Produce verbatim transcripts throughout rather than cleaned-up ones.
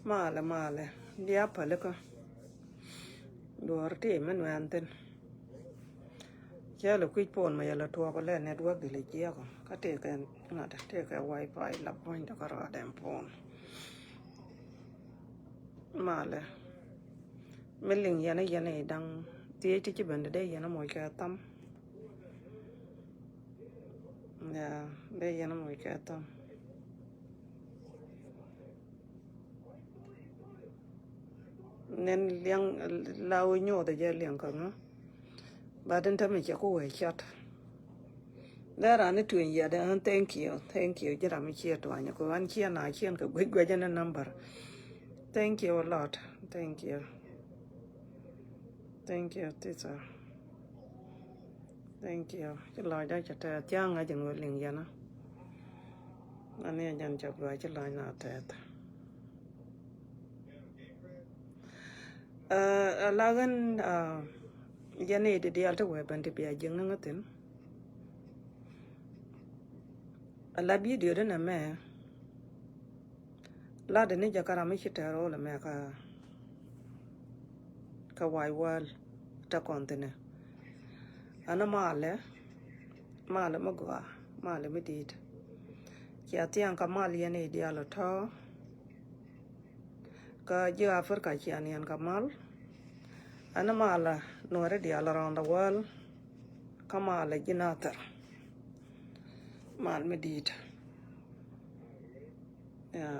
Malɛ, malɛ. Diaal pälikä. Duɔ̱ɔ̱r ti mi nuɛn thi̱n. Cä lɛ kui̱c phone mɛ yɛ lɛ tuɔɔk lɛ network di lɛ jiɛk ɔ. Kä tëëkɛ ŋa̱t, tëëkɛ wifi la puɔ̱ny tɔ̱ kä rɔɔdɛ phone. Malɛ. Mi liŋ yɛn, yɛn i̱ da̱ŋ thiec ti ci ben dee yɛn moc kɛ tham. Ya, dee yɛn moc kɛ tham. Nɛn liɛŋ la wä nyuɔth jɛ liɛŋ kä ŋä. Ba tin tämɛ cɛ ku wee cɔt. Dee raan ni tueny yɛ dee ɣän thank you, thank you. Ji̱ ram mi ciɛ tuany kɛ ɣän ciɛ na ciɛn kɛ guic guic ni number. Thank you a lot. Thank you. Thank you, teacher. Thank you. Ci lɔcdä cɛ tɛth, thia̱a̱ŋ a jɛn wä liŋ yɛn a. Ani a jɛn cɛ gɔaa ci lɔcna tɛth. Ɛ, ɛ la ɣän, ɛ, yɛn i̱ di diaal ti wee ben ti bia jiäkni ŋä thi̱n. Ɛ la video di nɛ mɛ. Latdɛ ni jɛ kä ram mi ci tɛr rol ɛmɛ kä, kä wifi world te kɔn thi̱n ɛ. Ɛn malɛ, malɛ mi gɔaa, malɛ mi di̱i̱t. Cia thia̱a̱ŋ kä mal yɛn i̱ diaal ɔ tɔ̱. Kä ji̱ Africa cia niɛn kä mal. Ɛn malɛ Nuɛri diaal around the world. Kä malɛ ji̱ Nathir. Mal mi di̱i̱t. Ya.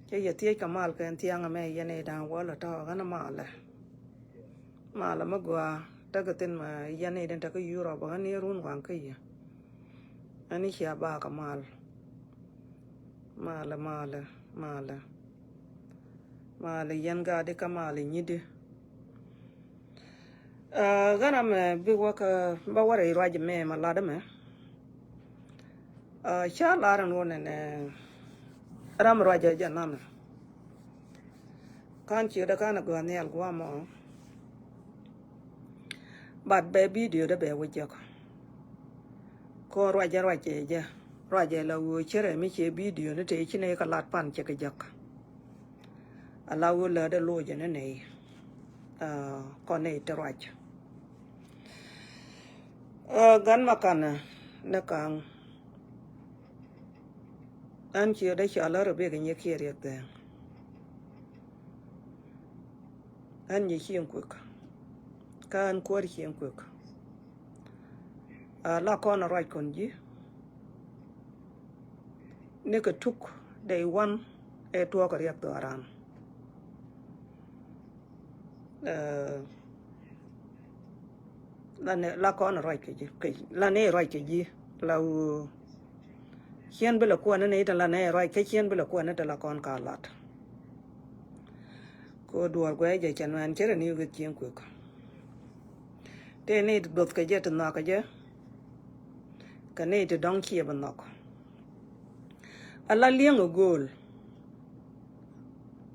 Cä yɛ thiec kä mal kɛn thia̱a̱ŋ ɛmɛ yɛn i̱ da̱a̱ŋ wäl ɔ tɔ̱ ɣän malɛ. Malɛ mi gɔaa tekɛ thi̱n mɛ yɛn i̱ den tekä Europe ɣän i̱ run waŋ kä yɛ. Ɛn i̱ cia bakä mal. Malɛ, malɛ, malɛ. Malɛ yɛn gaadi kä malɛ nyidi. Ɛ, ɣän amɛ bi wä kä bä wä rɛy ruac mɛ ma lat mɛ. Ɛ, ca lar ɛn wä nɛnɛ ram ruac ɛ jɛ nanɛ. Kan ciö dɛ kan ɛ gɔaa nhial guamɔ. But bɛ video dɛ bɛ wä jek. Kɔn ruac ɛ ruac ɛ jɛ. Ruac ɛ la wä cɛ rɛ mi cɛ video ni te ci nɛ kä lat pan cɛ kɛ jek. Ala wä läätdɛ loc ɛn nɛy, ɛ, kɔn nɛy ti ruac. Ɛ, gan ma kanɛ ni ka̱ŋ. Ɛn ciö dee cɔal ɣä Rebecca Nyikiɛ Riɛk Dhɛŋ. Ɛn nyi cieŋ kuek. Kä ɛn kuäär cieŋ kuek. Ɛ, la kɔn ruac kɔn ji̱. Nikɛ tuk dee iwan ɛ tuɔɔk riɛk dhɔran. Ɛ, la nɛ, la kɔn ruac kɛ ji̱, kɛ, la nɛ ruac kɛ ji̱, la wä. Ciɛn bi la kuɛn ni i̱ te la nɛ ruac, kä ciɛn bi la kuɛn ni te la kɔn ka lat. Kɛ duɔ̱ɔ̱r guɛ jɛ cɛ nuɛn cɛ rɛ ni wi̱i̱ cieŋ kuek. Tëë ni ti duɔth kɛ jɛ ti nhɔak kɛ jɛ. Kɛ ni ti dɔ̱ŋ ciɛ bi nhɔk. Ala liɛŋ ɛ gööl.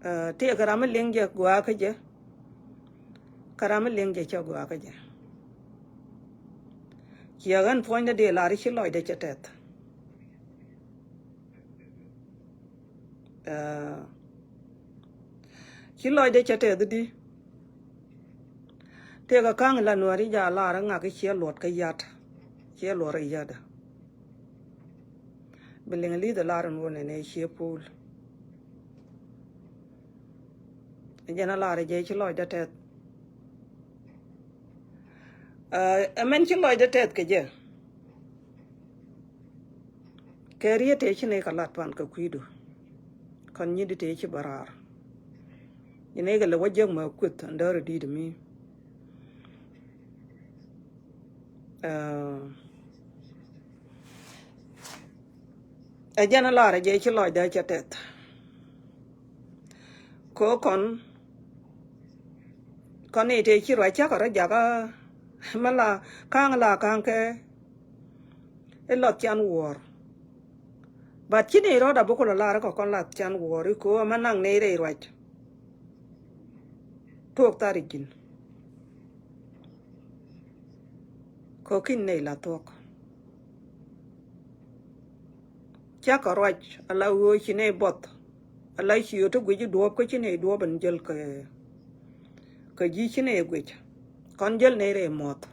Ɛ, tëë kɛ ram mi liɛŋ jɛ gɔaa kä jɛ. Kɛ ram mi liɛŋ jɛ cɛ gɔaa kä jɛ. Ciɛ ɣän puɔ̱nydɛ dee lar i̱ ci lɔcdɛ cɛ tɛth. Ɛ, ci lɔcdɛ cɛ tɛth di. Tëëkɛ ka̱ŋ la Nuääri ja lar ŋak i̱ ciɛ luɔt kä yat. Ciɛ luɔt rɛ yat. Bi liŋ li̱th lar in wun ɛn ɛ ciɛ pul. Jɛn a lar jɛ ci lɔcdɛ tɛth. Ɛ, ɛmɛn ci lɔcdɛ tɛth kɛ jɛ. Kɛ riet tëë ci nɛy kɛ lat pan kɛ kui̱du. Kɔn nyit di tëë ci bä raar. Ci nɛy kɛ lɛ wä jek mɛ kueth ɛn däär di̱i̱t mi. Ɛ, ɛ jɛn a lar jɛ ci lɔcdɛ cɛ tɛth. Ko kɔn, kɔn ni tëë ci ruac cakɔ rɔ jakä. Mɛ la ka̱ŋ la ka̱ŋ kɛ i̱ lɔth can wuɔ̱ɔ̱r. But ci ni rɔɔdɛ bi kulɛ lar kɔ kɔn lath can wuɔ̱ɔ̱r i̱ ko̱o̱m ɛ naŋ ni rɛy ruac. Tuɔɔk thar i̱ ji̱n. Kɔ̱ki̱n nɛy la thuɔ̱k. Cakɔ ruac ala ɣöö ci nɛy buɔth. Ala ciöt ti guic i̱ duɔ̱ɔ̱p kä ci nɛy duɔ̱ɔ̱p in jäl kɛ, kɛ ji̱ ci nɛy guic. Kɔn jäl nɛy rɛy muɔ̱th.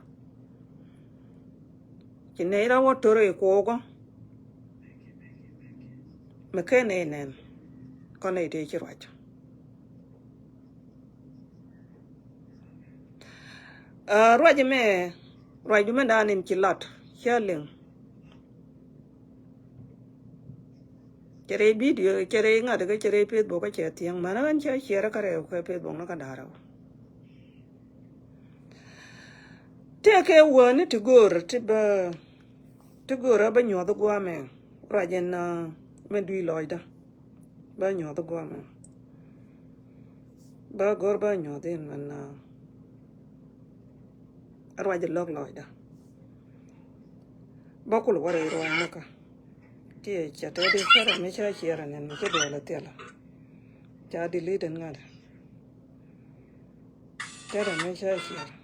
Ci nɛy rɔ wä tör rɛy kuɔɔkä. Mi kɛ nɛy nɛn. Kɔn nɛy tëë ci ruac. Ah, ruac mɛ, ruac du mɛ dan in ci lat, cä liŋ. Cɛ rɛy video, cɛ rɛy ŋa̱t kä cɛ rɛy Facebook kä cɛ thiäŋ, mɛn ɣän cɛ ciɛrɛ kä rɛw kɛ Facebook ni kä da̱rɛ wä. Tëëkɛ wäni ti go̱o̱r ti bä, ti go̱o̱r a bä nyuɔth guamɛ, ruac in, ah, mɛ dui̱ lɔcdä. Bä nyuɔth guamɛ. Bä go̱r bä nyuɔth in mɛn, ah, ruac in lo̱k lɔcdä. Bä kul wä rɛy ruac ni kä. Tiɛ cɛ te di cɛ rɛ mi cɛ ciɛ rɛ nɛn mi cɛ duɔl a thiɛl a. Ca delete in ŋa̱t. Cɛ rɛ mi cɛ ciɛ rɛ.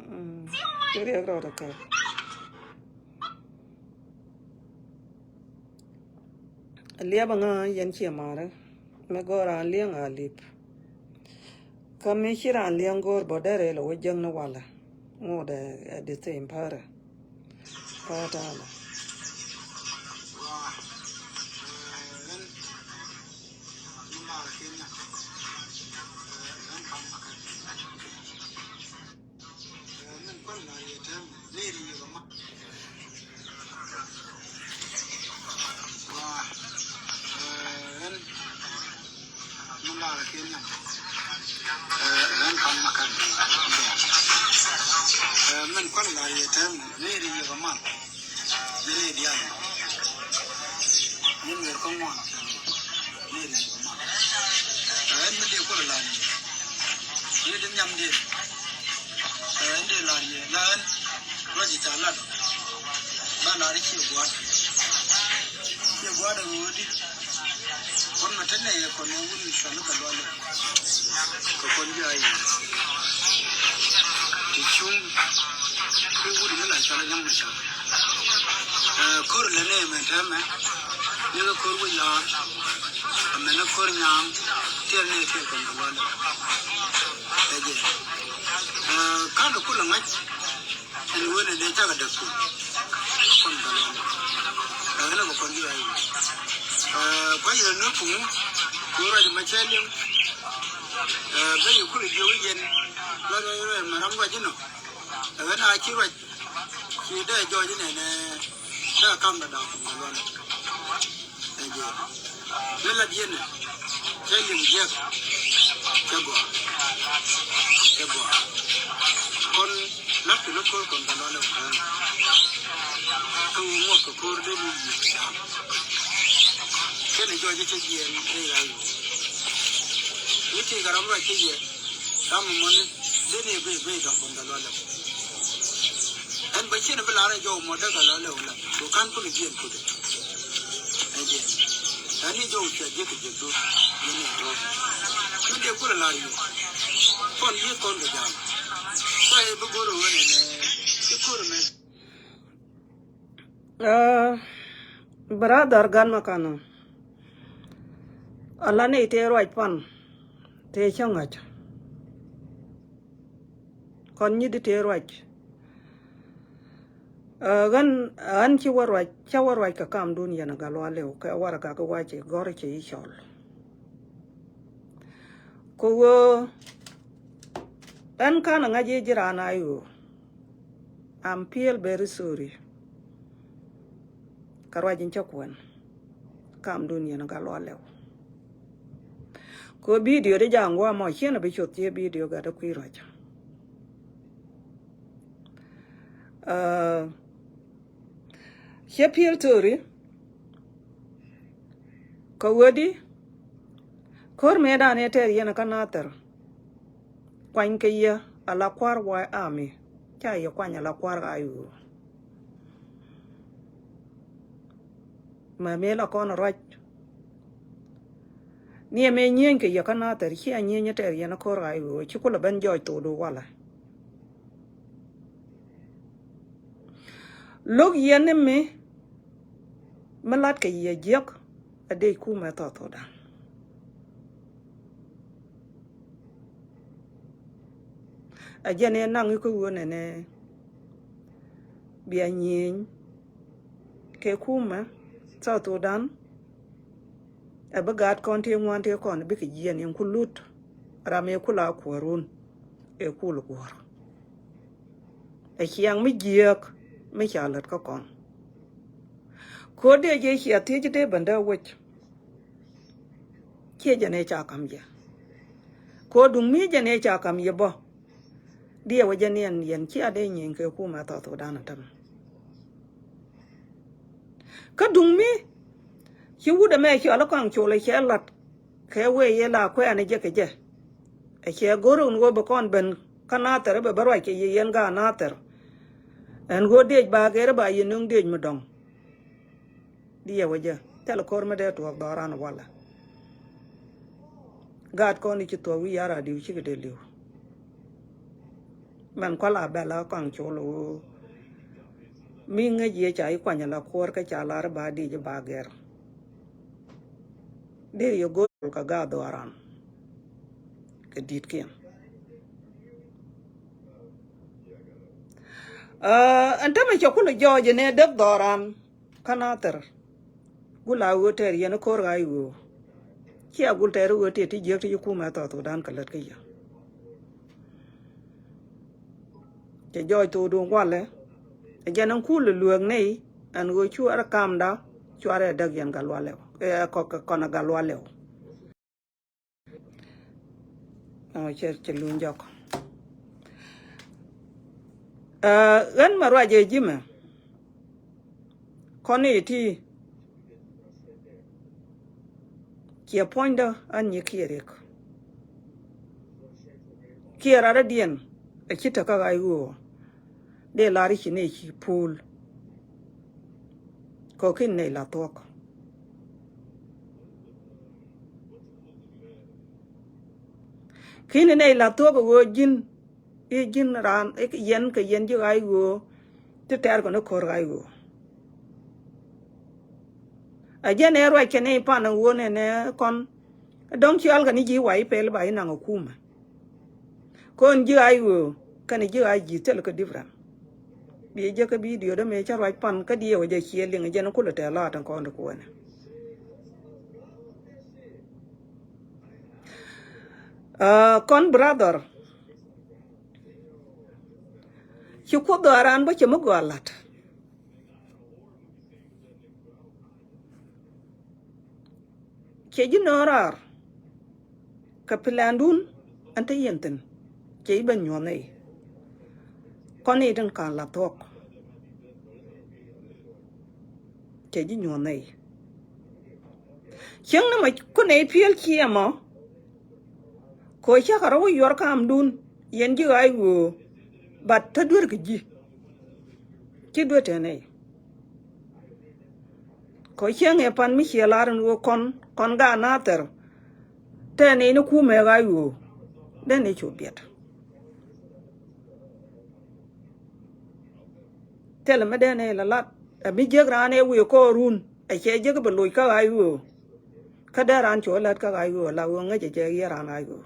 Mm, cɛ riɛk rɔɔdɛ kɛ. Liɛp aŋa yɛn ciɛ marɛ. Mɛ gɔɔr an liɛŋ a lip. Kä mi ci raan liɛŋ go̱o̱r bä derɛ lɛ wä jäŋ ni walɛ. Ŋot ɛ, ɛ di thim pärɛ. Pärɛ ta̱a̱ lɛ. Min kuan lar yɛ tɛm ni ri yɛ kɛ man. Ni ri dian. Ni ŋer kɛ ŋuan. Ni ri yɛ kɛ man. Ɛn mi di kuan lar yɛ. Ni di nyam di. Ɛn di lar yɛ la ɛn. Ruac ca lat. Ba lar i̱ ciɛ gua̱a̱t. Ciɛ gua̱a̱t ɛ ɣöödi. Kɔn mɛ te nɛy ɛ kɔn ɛ wun cɔl i̱ kɛ lualɛ. Kɛ kɔn ji̱ a yiëë. Ti cuŋ. Ki wut mi la cɔl i̱ nyaŋ mɛ cɔl. Ɛ, ko̱r lɛ nɛy mɛ te mɛ. Ni kɛ ko̱r wi̱c la̱a̱r. Amɛn ni ko̱r nyaaŋ. Tiɛl nɛy tiɛl kɔn kɛ lualɛ. Ɛ jɛ. Ɛ, ka̱n kul ɛ ŋa̱c. Ɛn wen ɛn dee cakɛ däk piny. Kɔn bɛ lɔn. Ɛ ɣän ɛ bɛ kɔn ji̱ ay. Ɛ, kua̱c yɛ ni puŋ. Ku ruac ma cɛ liŋ. Ɛ, bɛ yɛ kulɛ jiök i̱ yɛn. La ruac ruac mɛ ram ruac inɔ. Ɛ ɣän a ci ruac. Ci dee jɔɔc inɛnɛ. Dee ka̱m dɛ da̱a̱k puŋ bɛ lɔn. Ɛ jɛ. Mi la diɛn cɛ liŋ jiɛk. Cɛ gɔaa. Cɛ gɔaa. Kɔn la̱t kɛ ni ko̱r kɔn kɛ lɔlɛ wä. Kä wä ŋuɔth kɛ ko̱r dee ni yiëë kɛ da̱a̱k. Kɛn ɛ jɔɔc cɛ jiɛn rɛy ray wä. Mi ti kɛ ram ruac cɛ yɛ. Ram mɔni dee ni bee bee dɔ̱ŋ kɔn kɛ lɔlɛ wä. Ɛn bä ciɛn bi lar ɛ jɔw mɔ däk a lɔ lɛ wula. Kɛ kan kulɛ jiɛn kudɛ. Ɛ jiɛn. Ɛn ni jɔw cɛ jiɛk kɛ jiɛk dun. Yɛn ni dun. Min dee kulɛ lar yuk. Kɔn yieth kɔn kɛ jam. Sa ɛ bi go̱r ɛ wen ɛnɛ. Ci ko̱r ɛmɛ. Aa, brother gan ma kanɔ. Ala ni tëë ruac pan. Tëë cä ŋa̱c. Kɔn nyi di tëë ruac. Ɛ, ɣän, ɣän ci wä ruac, cä wä ruac kɛ kamdun yɛn ɛ Gatluak Lew, kɛ warɛgak kɛ waci gɔ̱r ci i̱ cɔl. Kɛ ɣöö ɛn ka̱n ɛ ŋa̱c i̱ ji̱ raan a i̱ ɣöö. I'm feel very sorry. Kɛ ruac in cä kuɛn. Kamdun yɛn ɛ Gatluak Lew. Kɛ video di ja̱a̱ŋ guamɔ ciɛn a bi cuth ciɛ video gat a kui̱ ruac. Aa, ciɛ piɛl thori. Kɛ wädi. Ko̱r mëë dan ɛ tɛɛr yɛn kä Nathir. Kuany kɛ yɛ ala kua̱r White Army. Ca yɛ kuany ala kua̱r a i̱ ɣöö. Mɛ mëë la kɔn ruac. Ni ɛmɛ nyieny kɛ yɛ kä Nathɛr, cia nyieny tɛɛr yɛn ko̱r ɣa̱c ɣöö ci kulɛ ben jɔɔc thokdu walɛ. Lo̱k yɛn ni mi, mi lat kɛ yɛ jiäk a dee kumɛ South Sudan. A jɛn ɛ naŋ i̱ kä ɣöö nɛnɛ bia nyieny kɛ kumɛ South Sudan. Ɛ bi gaat kɔn ti ŋuan ti kɔn bikɛ jiɛn in ku lut ram ɛ kula kuäärun ɛ kul guɔ̱r. Ɛ ciaŋ mi jiääk mi ca lät kä kɔn. Ko̱r dee jɛ cia thiec dee bändä wec. Ciɛ jɛn ɛ ca kam jɛ. Ko̱r duŋ mi jɛn ɛ ca kam jɛ bä. Diɛ wä jɛ niɛn yɛn cia dee nyieny kɛ kumɛ South Sudan tämɛ. Kä duŋ mi ci wut ɛmɛ cɔl ɛ kɔaŋ col ɛ cɛ lat kɛ wee yɛ la kuɛɛn ɛ jɛ kɛ jɛ. Ɛ cɛ go̱r ɛn ɣöö bɛ kɔn ben kä Nathɛr ɛ bɛ bä ruac kɛ yɛ yɛn gaat Nathɛr. Ɛn ɣöö dëëc ba gɛr ɛ ba yɛ nöŋ dëëc mi dɔ̱ŋ. Diɛ wä jɛ thil ko̱r mi dee tuɔɔk dhɔran walɛ. Gaat kɔn i̱ ci thuɔɔk wi̱i̱ ya̱r a diw cikɛ dee li̱w. Mɛn kual a bɛl a kɔaŋ col ɣöö mi ŋäc yɛ ca i̱ kuany ala kuɔr kä ca lar ba dic ba gɛr. Dee yɛ go̱r kɛ gaat dhɔran kɛ di̱tkiɛn. Ɛn tämɛ cɛ kulɛ jɔɔc ɛnɛ däk dhɔran. Kä Nathɛr gul a ɣöö tɛɛr yɛn ko̱r ɣa̱c ɣöö cia gul tɛɛr ɣöö tëë ti jiäk ti ci kumɛ South Sudan kɛ lät kä yɛ. Cɛ jɔɔc thokdu walɛ. Ɛ jɛn ɛn kul lueek nɛy ɛn ɣöö cuarɛ kamda cuarɛ däk yɛn gat lualɛw ɛ kɔk kɔn ɛ gat lualɛw. Ɔ cɛ cɛ luny jɔk. Ɣän mɛ ruacɛ ji̱ mɛ kɔn i̱ ti ciɛ puɔ̱nydä an nyi kiɛ riɛk. Kiɛ rat rɔ̱diɛn a ci tekä ɣa̱c ɣöö dee lar i̱ ci nɛy ci puul. Kɛ ɣöö ki̱n nɛy la thuɔ̱k. Ki̱n nɛy la thuɔ̱k ɣöö ji̱n i̱ ji̱n raan i̱ yɛn kɛ yɛn ji̱ ɣa̱c ɣöö ti tɛɛr kɔn i̱ ko̱r ɣa̱c ɣöö. A jɛn ɛ ruac kɛn i̱ pan ɛ ɣöö nɛnɛ kɔn dɔ̱ŋ ciɔl kɛn i̱ ji̱ wa̱i̱ pɛl ba i̱ naŋ ɛ kumɛ. Kɔn ji̱ ɣa̱c ɣöö kɛn ji̱ ɣa̱c ji̱ thil kɛ different. Bi jɛ kä video dämɛ cä ruac pan kä diɛw jɛ ciɛ liŋ jɛn kulɛ tɛɛ laat in kɔn ti kuɛnɛ. Kɔn brother ci kuoth dhɔaaran bä cɛ mi gɔaa la̱t. Cɛ ji̱ nöör raar kɛ pilandun ɛn te yɛn thi̱n. Cɛ ji̱ ben nyuɔ̱th nɛy kɔn i̱ tin ka̱n la thuɔ̱k. Cɛ ji̱ nyuɔ̱th nɛy cieŋ ni mɔ kunɛ i̱ piël ciɛ mɔ. Kɛ ɣöö cakɛ rɔ wä yuɔr kamdun yɛn ji̱ ɣa̱c ɣöö bat te duer kɛ ji̱. Ci duer te nɛy. Kɛ ɣöö cieŋ ɛ pan mi ciɛ lar in ɣöö kɔn kɔn gaat Nathɛr. Tɛn in kumɛ ɣa̱c ɣöö den i̱ cu biɛt. Thilɛ mi den i̱ la lat ɛ mi jiäk raan ɛ wëë kɔɔrun ɛ cɛ jiäk bɛ loc kä ɣa̱c ɣöö. Kä dee raan cu lät kä ɣa̱c ɣöö la ɣöö ŋäcɛ jɛ yiëë raan ɣa̱c ɣöö.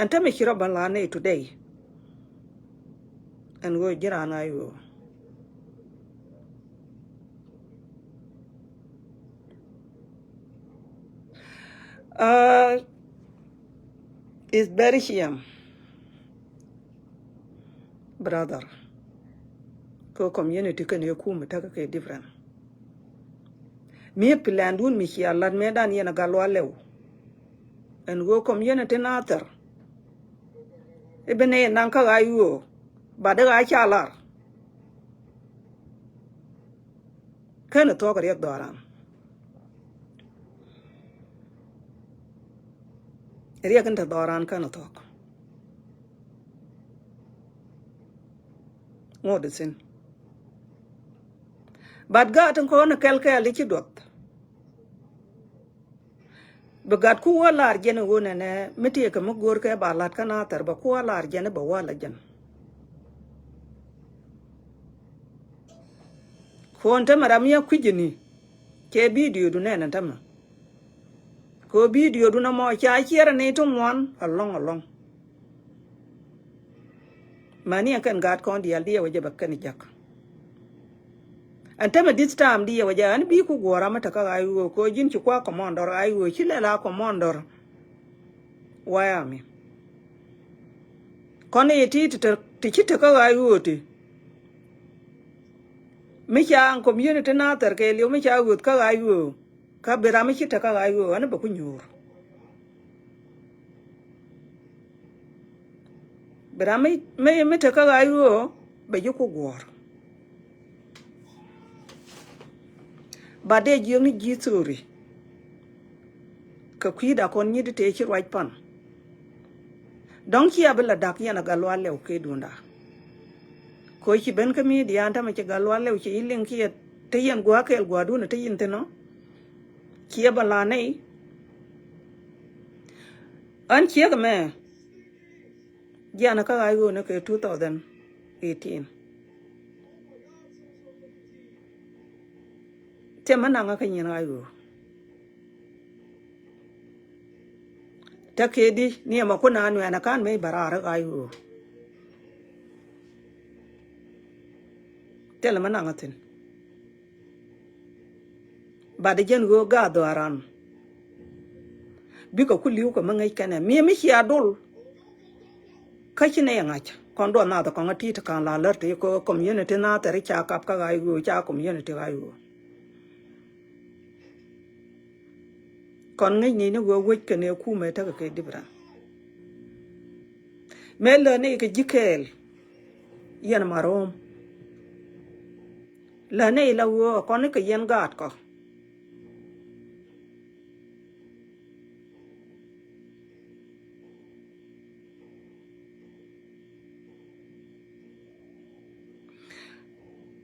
Ɛn tämɛ ci rɔ bän la nɛy today. Ɛn ɣöö ji̱ raan ɣa̱c ɣöö. Uh, it's very shame, brother. Kɛ community kɛn yɛ kum tekɛ kɛ different. Mi plan dun mi cia lat mëë dan yɛn a gat lual lɛw. Ɛn ɣöö community Nathɛr i̱ bi nɛy naŋ kä ɣa̱c ɣöö bat i̱ ɣa̱c ca lar. Känɛ thuɔ̱k riɛk dhɔran. Riɛk in te dhɔran känɛ thuɔ̱k. Ŋot ithin. But gaat in kɔn kɛl kɛɛl i̱ ci duɔth. Bi gat ku wä lar jɛn i̱ ɣöö nɛnɛ mi tëëkɛ mi go̱o̱rkɛ ba la̱t kä Nathɛr bɛ ku wä lar jɛn i̱ bɛ wä la jɛn. Kɔn te mɛ ram yɛ kui̱c ini cɛ bidio du nɛn in te mɛ. Kɛ bidio du nɔmɔ ca ciɛrɛ ni ti ŋuan alɔŋ alɔŋ. Mani ɛn kɛn gaat kɔn diaal diɛ wä jɛ bɛ kɛn jak. Ɛn tämɛ this time diɛ wä jɛ ɛn bi ku guɔra mi te kä ɣa̱c ɣöö kɛ ji̱n ci kua kɔmɔndɔr ɣa̱c ɣöö ci lɛl a kɔmɔndɔr. Waya mi kɔn i̱ ti ti ci te kä ɣa̱c ɣöö ti mi ca ɛn community Nathɛr kɛ liw mi ca ɣööth kä ɣa̱c ɣöö. Kä bi ram mi ci te kä ɣa̱c ɣöö ɛn bɛ ku nyuur. Bi ram mi, mi, mi te kä ɣa̱c ɣöö bɛ ji̱ ku guɔ̱ɔ̱r. Ba dee jiökni ji̱ thöri. Kɛ kui̱da kɔn nyit tëë ci ruac pan. Dɔ̱ŋ cia bi la da̱k yɛn a Gatluak Lɛw kɛ duunda. Kɛ ɣöö ci ben kä mi̱i̱dian tämɛ ci Gatluak Lɛw ci i̱ liŋ kiɛ te yɛn gua̱a̱k kɛɛl gua̱a̱dun te yɛn thi̱n ɔ. Ciɛ bä la nɛy. Ɣän ciek mɛ jianɛ kä ɣa̱c ɣöö ni kɛ two thousand eighteen. Tiɛmɛ naŋä kä nyin ɣa̱c ɣöö. Te kedi ni ɛmɛ kun a nuɛɛnɛ kan mëë bä raar ɣa̱c ɣöö. Thilɛ mi naŋ a thi̱n. Bat jɛn ɣöö gaat dhɔaaran. Bikɛ ku li̱w kɛ mi ŋäc kɛnɛ mi mi cia dol. Kä ci nɛy ŋa̱c kɔn duɔth nath kɔŋ a ti̱i̱t ka̱n la lär ti kɛ community Nathɛr ca kap kä ɣa̱c ɣöö ca community ɣa̱c ɣöö. Kɔn ŋäc ni ni ɣöö wec kɛnɛ kumɛ tekɛ kɛ different. Mëë lär ni kɛ ji̱ kɛɛl. Yɛn ma ro̱o̱m. Lär ni la ɣöö kɔn ni kɛ yɛn gaat kɔ.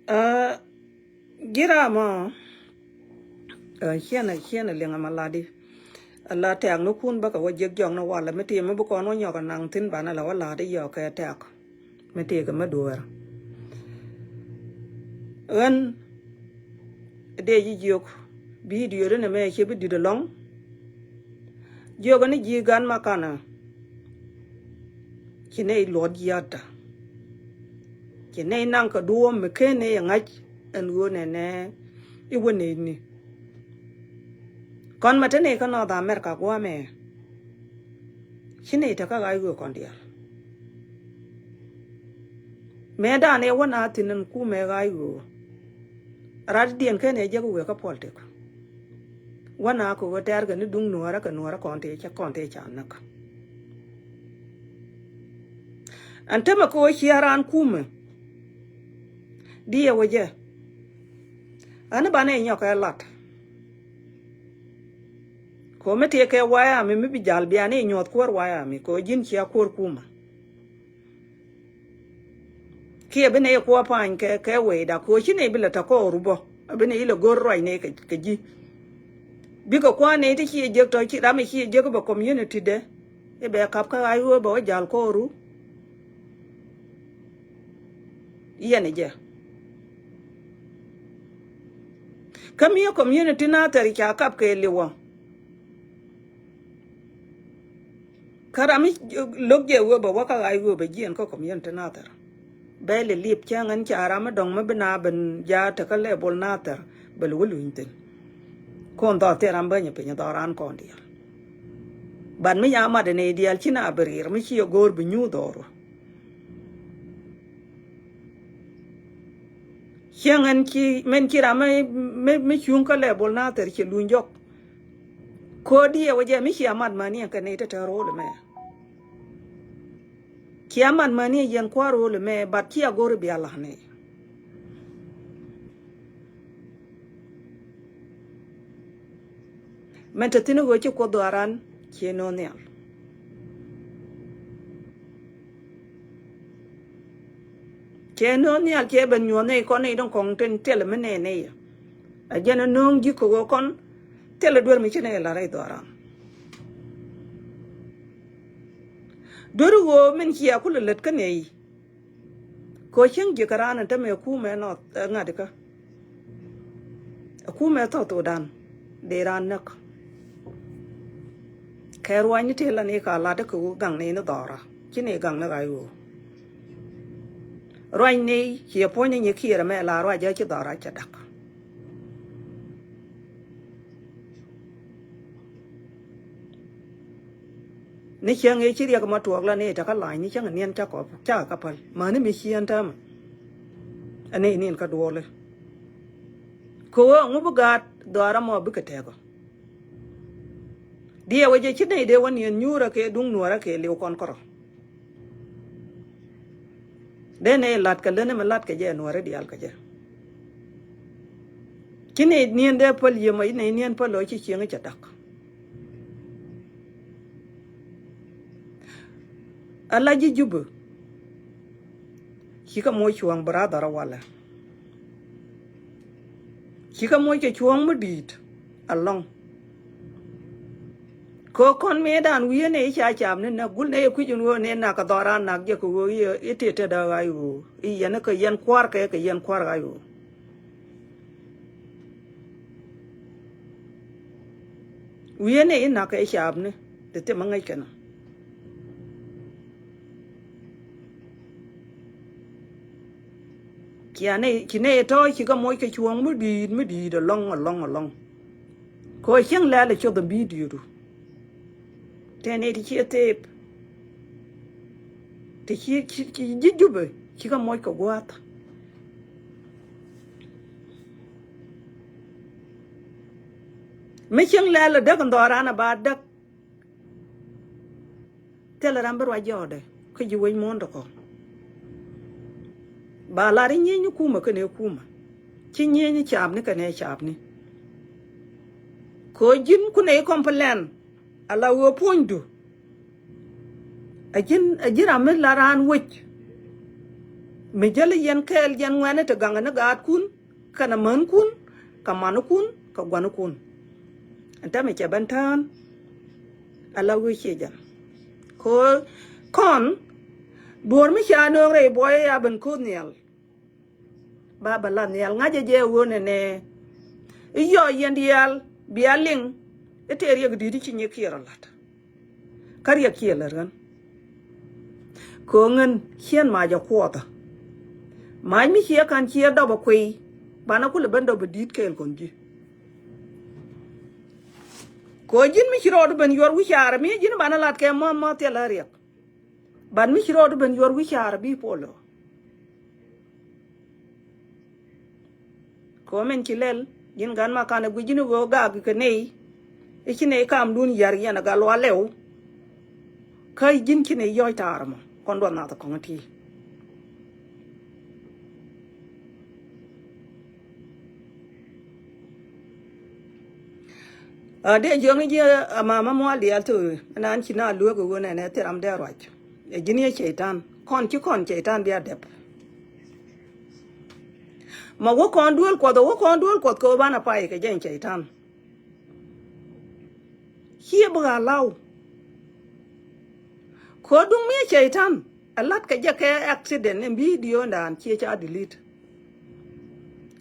Aa, ji̱ ram ɔ, aa, ciɛn a, ciɛn a liŋ a ma lat di. A la tɛ̈k ni kun bä kɛ wä jiäk jɔk ni walɛ mi ti mi bi kɔn wä nyɔk a naŋ thi̱n banɛ la wä lat di yɔk kɛ tɛ̈k. Mi tëëkɛ mi dueer. Ɣän dee ji̱ jiök bidio di nɛmɛ ci bi di̱t ɛlɔ̱ŋ. Jiök ni ji̱ gan ma kanɛ ci nɛy luɔt jiaatdä. Ci nɛy naŋ kɛ duɔ̱ɔ̱m mi ken nɛy ɛ ŋa̱c ɛn ɣöö nɛnɛ i̱ wä nɛy ni. Kɔn mɛ te nɛy kä North America gua̱a̱mɛ. Ci nɛy te kä ɣa̱c ɣöö kɔn diaal. Mëë da̱a̱n ëë wä na thi̱n ɛn kumɛ ɣa̱c ɣöö. Rat diɛn ken ëë jek wëë kä politik. Wä na kɛ ɣöö tɛ̈r kɛ ni duŋ nuäärä kɛ nuäärä kɔn tëë cɛ kɔn tëë ca näk. Ɛn temɛ kɛ ɣöö cia raan kumɛ. Diɛ wä jɛ. Ani banɛ nyɔk ɛ lat. Kɛ ɣöö mi tëë kɛ wayami mi bi jal bia ni nyuɔth kuäär wayami kɛ ɣöö ji̱n cia kuäär kumä. Kiɛ bi nɛy kuɔ pa̱ny kɛ, kɛ wecda kɛ ɣöö ci nɛy bi lɛ tɔ kɔɔru bä. Bi nɛy ilɛ go̱r ruac nɛy kɛ, kɛ ji̱. Bikɛ kua̱n nɛy ti ciɛ jek tɔ ci ram ɛ ciɛ jek bɛ community dɛ. I̱ bɛ kap kä ɣa̱c ɣöö bɛ wä jal kɔɔru. Yɛn ɛ jɛ. Kä mi community Nathɛr ca kap kɛ liwä. Kä ram mi lo̱k jɛ wee bɛ wä kä ɣa̱c wee bɛ jiɛn kä community Nathɛr. Bɛ lɛ liep cäŋ ɛn ca ram mi dɔ̱ŋ mi bi na ben jaat te kä level Nathɛr bɛ lɛ wä luny thi̱n. Kɔn dhɔr thil ram bä nyɛ piny dhɔr ran kɔn diaal. Bat mi ya mat ɛn ɛ diaal ci na bi riɛr mi ci ɛ go̱o̱r bi nyuuth dhɔr wä. Cieŋ ɛn ci mɛn ci ram mi, mi, mi cuŋ kä level Nathɛr ci luny jɔk. Ko̱diɛ wä jɛ mi cia mat mäni ɛn kɛ nɛy te te ro̱o̱l ɛmɛ. Cia mat mäni ɛ yɛn kua̱r ro̱o̱l ɛmɛ bat cia go̱r i̱ bia la̱k nɛy. Mɛn te thi̱n ɣöö ci Kuoth dhɔaaran cie no̱o̱ŋ nhial. Cɛ nööŋ nhial cɛ ben nyuɔ̱th nɛy kɔn nɛy dɔ̱ŋ kɔŋ tin thilɛ mi nɛy nɛy. A jɛn a nööŋ ji̱ kɛ ɣöö kɔn thilɛ duel mi ci nɛy lat rɛy dhɔran. Duer ɣöö min cia kulɛ lät kä nɛy. Kɛ ɣöö cieŋ ji̱ kɛ raan in tämɛ kumɛ nɔth ɛ ŋa̱t ikä. Ɛ kumɛ thɔth thokdan dee raan näk. Kɛ ruacni tëë la ni ka lat kɛ ɣöö gaŋ ni ni dhɔra ci ni gaŋ ni ɣa̱c ɣöö ruacni ciɛ puɔ̱nyni nyi kiɛɛr ɛmɛ la ruac ɛ ci dhɔra cɛ dak. Ni cäŋ ëë ci riɛk ma tuɔɔk la ni ɛ te kä lany ni cäŋ ɛ niɛn cakɔ cakɛ kä päl mäni mi ciɛn täämɛ. Ɛ ni niɛn kä duɔɔli kɛ ɣöö ŋu bi gaat dhɔra mɔ bikɛ tɛkɔ. Diɛ wecɛ ci nɛy dee wä niɛn nyuurä kɛ duŋ nuɔrä kɛ liw kɔn kärɔ. Dee nɛy lat kɛ leni mi lat kɛ jɛ nuɔrä diaal kɛ jɛ. Ci nɛy niɛn dee päl yiëmɔ ci nɛy niɛn päl ɔ ci cieŋ cɛ dak. Ala ji̱ Jubɛ. Cikɛ moc cuɔ̱ɔ̱ŋ brother walɛ. Cikɛ moc kɛ cuɔ̱ɔ̱ŋ mi di̱i̱t alɔŋ. Kɛ kɔn mëëdan wi̱i̱ ni ca cap ni näk gul ni kui̱c in ɣöö ni nak kɛ dhɔran nak jɛ kɛ ɣöö i̱ tiet tetdä ɣa̱c ɣöö i̱ yɛn kɛ yɛn kua̱r kɛ kɛ yɛn kua̱r ɣa̱c ɣöö. Wi̱i̱ ni i̱ nak kɛ cap ni ti thimä ŋäc kɛn. Ciɛ nɛy ci nɛy tɔ̱ cikɛ moc kɛ cuɔ̱ɔ̱ŋ mi di̱i̱t mi di̱i̱t alɔŋ alɔŋ alɔŋ. Kɛ ɣöö cieŋ lɛl ɛ cuɔth ɛ bi̱i̱ di̱i̱tu. Tëë nɛy ti ciɛ thëëp ti ci ci ji̱ Jubɛ cikɛ moc kɛ gua̱a̱th. Mi cieŋ lɛl ɛ däk in dhɔran ɛ ba däk. Thilɛ ram bi ruac jɔɔdɛ kä ji̱ wec muɔ̱ɔ̱n tɔkɔ. Ba lar i̱ nyieny ni kumä kɛnɛ kumä ci nyieny ni capni kɛnɛ capni. Kɛ ɣöö ji̱n kunɛ i̱ complain ala ɣöö puɔ̱nydu. A ji̱n a ji̱n ram mi la raan wec. Mi jäl i̱ yɛn kɛɛl jɛn ŋuɛ̈ni ti gaŋ ni gaatkun. Kɛnɛ mänkun kɛ mankun kɛ gua̱nkun. Ɛn täämɛ cɛ ben tään. Ala wi̱i̱ ciɛ jɛn kɛ ɣöö kɔn duɔ̱ɔ̱r mi ca nööŋ rɛy buɔyä ya ben ko̱o̱th nhial. Ba bɛ la nhial ŋa̱cä jɛ ɣöö nɛnɛ i̱ yɔɔ yɛn diaal bia liŋ. I̱ tëë riɛk di̱t i̱ ci nyikiɛɛr ɔ la̱t. Kä riɛk ciɛ lät ɣän. Kɛ ɣöö ŋän ciɛn mac ɛ kuɔthä. Mac mi ciɛ ka̱n ciɛ dɔp ɛ kuiy. Banɛ kulɛ ben dɔp ɛ di̱t kɛɛl kɔn ji̱. Kɛ ɣöö ji̱n mi ci rɔɔdu ben yuɔr wi̱caarä mi ji̱n banɛ lat kɛ muɔ̱th muɔ̱th thilɛ riɛk. Ban mi ci rɔɔdu ben yuɔr wi̱caarä bi polo. Kɛ ɣöö min ci lɛl ji̱n gan ma kanɛ guic ji̱n i̱ ɣöö gak kɛ nɛy. I̱ ci nɛy kamdun ya̱r yɛn a gal wa lɛw. Kä ji̱n ci nɛy yɔ̱c ta̱a̱r mɔ kɔn duɔth nath kɔŋ ti. A dee jiɔŋ ji̱ a mama mual diaal ti ɣöö ɛn an ci na lueek ɣöö nɛnɛ thil ram dee ruac. Ɛ ji̱n yɛ cɛy-tan kɔn ci kɔn cɛy-tan bia dɛp. Ma wä kɔn duel kuɔth, wä kɔn duel kuɔth kɛ wä banɛ pay kɛ jɛny cɛy-tan. Ciɛ bi ɣa̱ law. Kɛ wä duŋ mi cɛy-tan ɛ lat kɛ jɛ kɛ accident in bi diöö ndan ciɛ ca delete.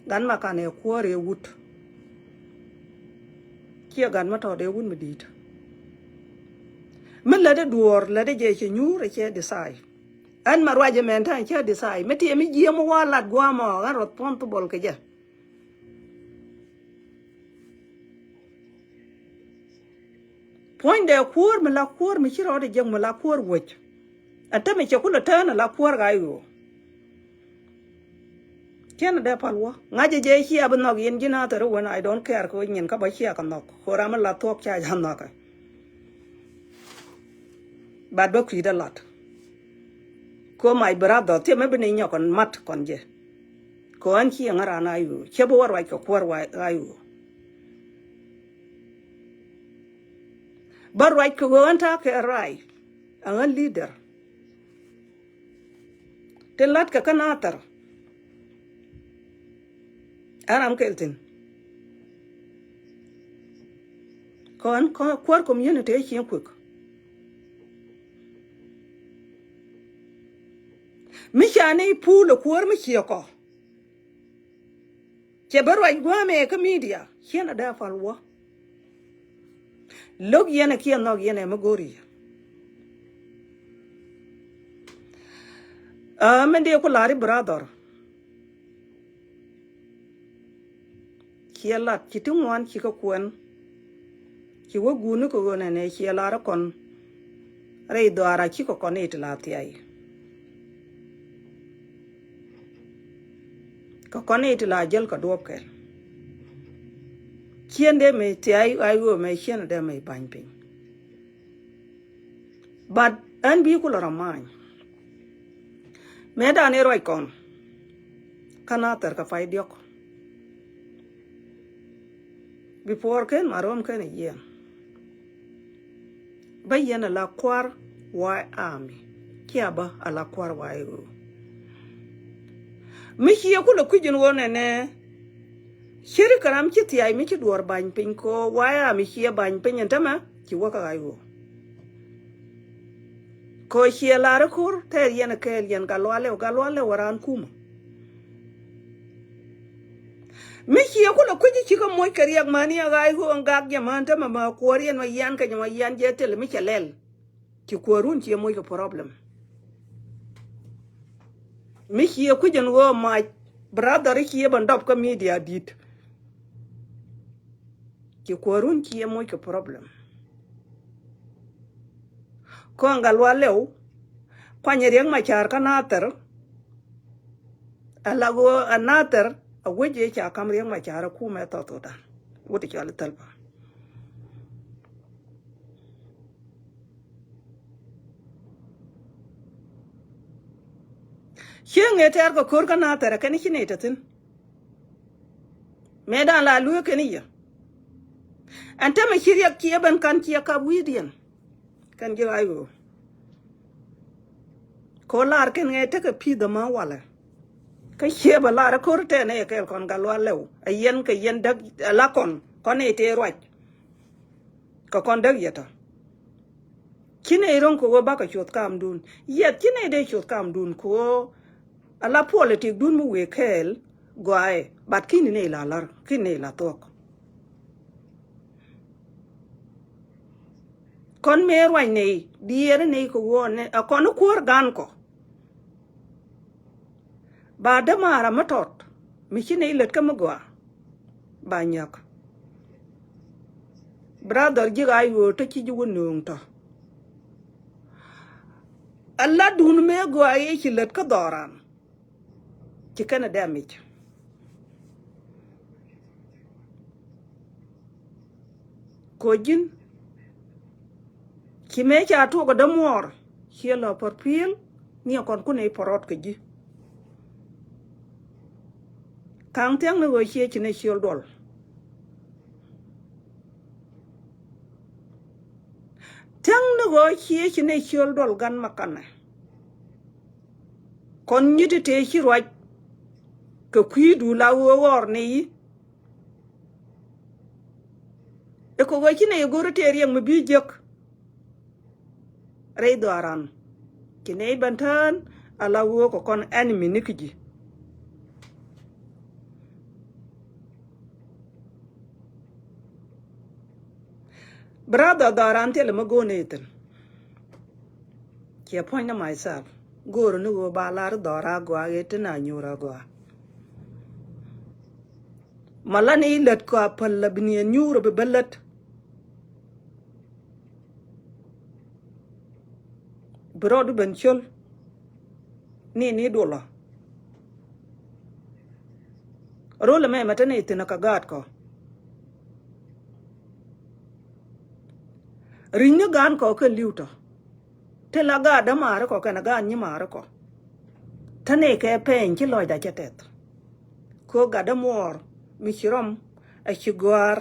Gan ma kan ɛ kuäär ɛ wut. Ciɛ gan ma tɔt ɛ wut mi di̱i̱t. Mi lätdä duɔ̱ɔ̱r lätdä jɛ cɛ nyuur ɛ cɛ decide. Ɛn ma ruac ɛmɛn ta̱a̱ cä decide mi tiɛ mi jiɛm wa lat gua̱a̱mɔ ɣän responsible kɛ jɛ. Puɔ̱nydɛ kuäär mi la kuäär mi ci rɔɔdɛ jiäk mi la kuäär wec. Ɛn tämɛ cɛ kulɛ tään ala kuäär ɣa̱c ɣöö tiɛn dee pal wä ŋa̱cä jɛ cia bi nhɔk yɛn ji̱n a thäri wen I don't care kɛ nyin kä bä cia kɛ nhɔk kɛ ram mi la thuɔ̱k ca jɛ nhɔkɛ. But bä kui̱dä lat. Ko my brother thiɛ mɛ bi ni nyɔk kɔn mat kɔn jɛ. Ko ɛn ci ɛŋä ran a yu cɛ bi wä ruac kɛ kuäär wa a yu. Bä ruac kɛ ɣöö ɛn ta̱a̱ kɛ ray. Ɛ ɣän leader. Tin la̱tkɛ kä nathɛr Ɛ ram kɛl thi̱n. Kɔn, kɔn kuäär community ɛ cieŋ kuek. Mi ca ni puul ɛ kuäär mi ciɛ kɔ. Cɛ bä ruac gua̱a̱mɛ kä media ciɛn a dee pal wä. Lo̱k yɛn ɛ kiɛ nhɔk yɛn ɛ mi go̱ri. Aa, min dee ku la̱r i̱ brother. Ciɛ lat ci ti ŋuan ci kä kuɛn. Ci wä guuni kɛ ɣöö nɛnɛ ciɛ lar kɔn. Rɛy dhɔaar a cikɛ kɔn i̱ ti la thiay. Kɛ kɔn i̱ ti la jäl kɛ duɔ̱p kɛl. Ciɛn dee mɛ thiay ɣa̱c ɣöö mɛ ciɛn dee mɛ ba̱ny piny. But ɛn bi kulɛ rɔ ma̱a̱ny. Mëë dan i̱ ruac kɔn. Kä na thɛr kɛ pay diɔ̱k. Before kɛn ma rɔm kɛn a yiɛn. Bä yɛn a la kuar White Army. Cia bä a la kuar White Army. Mi ciɛ kulɛ kui̱c in wä nɛnɛ. Ciri kɛ ram ci thiay mi ci duɔr ba̱ny piny ko White Army ciɛ ba̱ny piny in tämɛ ci wä kä ɣa̱c ɣöö. Ko ciɛ lar ko̱r tɛɛr yɛn kɛɛl yɛn Gatluak Lɛw, Gatluak Lɛw wä raan kumä. Mi ciɛ kulɛ kui̱c cikɛ moc kɛ riɛk mani a ɣa̱c ɣöö ɛn gak jɛ män tämɛ ma kuäär yɛn ma yian kɛ jɛ ma yian jɛ thil mi cɛ lɛl. Ci kuäärun ciɛ moc kɛ problem. Mi ciɛ kui̱c ɛn ɣöö mac brother ciɛ bä dɔp kä media di̱t. Ci kuäärun ciɛ moc kɛ problem. Kɔn Gatluak Lɛw kuany Riɛk Macar kä Nathɛr. Ala ɣöö a Nathɛr a wec ëë ca kam Riɛk Macar a kumɛ South Sudan. Wut i̱ cɔal i̱ Thalpa. Cieŋ ëë tɛɛr kɛ ko̱r kä Nathɛr ɛ kɛn i̱ ci nɛy te thi̱n. Mëë dan la lueek kɛn i̱ yɛ. Ɛn tämɛ ci riɛk ciɛ ben kan ciɛ kap wi̱i̱diɛn. Kɛn ji̱ ɣa̱c ɣöö. Ko lar kɛn ŋɛ tekɛ pi̱i̱th ɛmä walɛ. Kä ciɛ bä lar ɛ ko̱r tɛn ɛ yɛ kɛɛl kɔn Gatluak Lɛw. Ɛ yɛn kɛ yɛn däk ɛ la kɔn kɔn ɛ tëë ruac. Kɛ kɔn däk yɛ tɔ. Ci nɛy ro̱ŋ kɛ ɣöö bakɛ cuɔth kamdun. Yɛth ci nɛy dee cuɔth kamdun kɛ ɣöö a la politic dun mi wëë kɛɛl gɔaaɛ, but ki̱n nɛy la la̱r, ki̱n nɛy la thuɔ̱k. Kɔn mëë ruac nɛy, diɛɛri nɛy kɛ ɣöö nɛ, a kɔn i̱ kuäär gan kɔ. Ba dämaara mi tɔt mi ci nɛy lät kä mi gɔaa. Ba nyäk. Brother ji̱ ɣaac ɣöö tä ci ji̱ wä nööŋ tɔ. A latdun mëë gɔaa i̱ ci lät kä dhɔran. Ci kɛn a dɛm i̱c. Ko ji̱n ci mëë ca tuɔk a dämuɔɔr ciɛ lɔ pär pi̱el ni a kɔn kun i̱ pärɔt kɛ ji̱. Ka̱ŋ thia̱ŋ ni ɣöö ciɛ ci nɛ ciöl duɔl. Thia̱ŋ ni ɣöö ciɛ ci nɛ ciöl duɔl gan ma kanɛ. Kɔn nyi̱t i̱ tëë ci ruac kɛ kui̱du la ɣöö ɣɔr ni i̱. Ɛ kɛ ɣöö ci nɛ i̱ go̱r i̱ tëë riɛk mi bi jiäk. Rɛy dhɔaran ci nɛy ben tään a la ɣöö kɛ kɔn enemy ni kä ji̱. Brother dhɔaran thilɛ mi go̱o̱r ni thi̱n. Ciɛ puɔ̱ny ni myself go̱o̱r ni ɣöö ba lar dhɔra gɔaa ɣet ti na nyuur a gɔaa. Ma la ni lät kɔ a päl la bi ni nyuur a bi bä lät. Bi rɔɔdu ben cöl ni ni duɔlɔ. Rol ɛmɛ mɛ te ni thi̱n kä gaat kɔ. Ri̱ny ni gaan kɔ kɛ li̱w tɔ. Te la gaat dämaari kɔ kɛnɛ gaat nyimaari kɔ. Te ni kɛ pɛny ci lɔcda cɛ tɛth. Kɛ ɣöö gat dämuɔɔr mi ci rɔm a ci gɔ̱a̱r.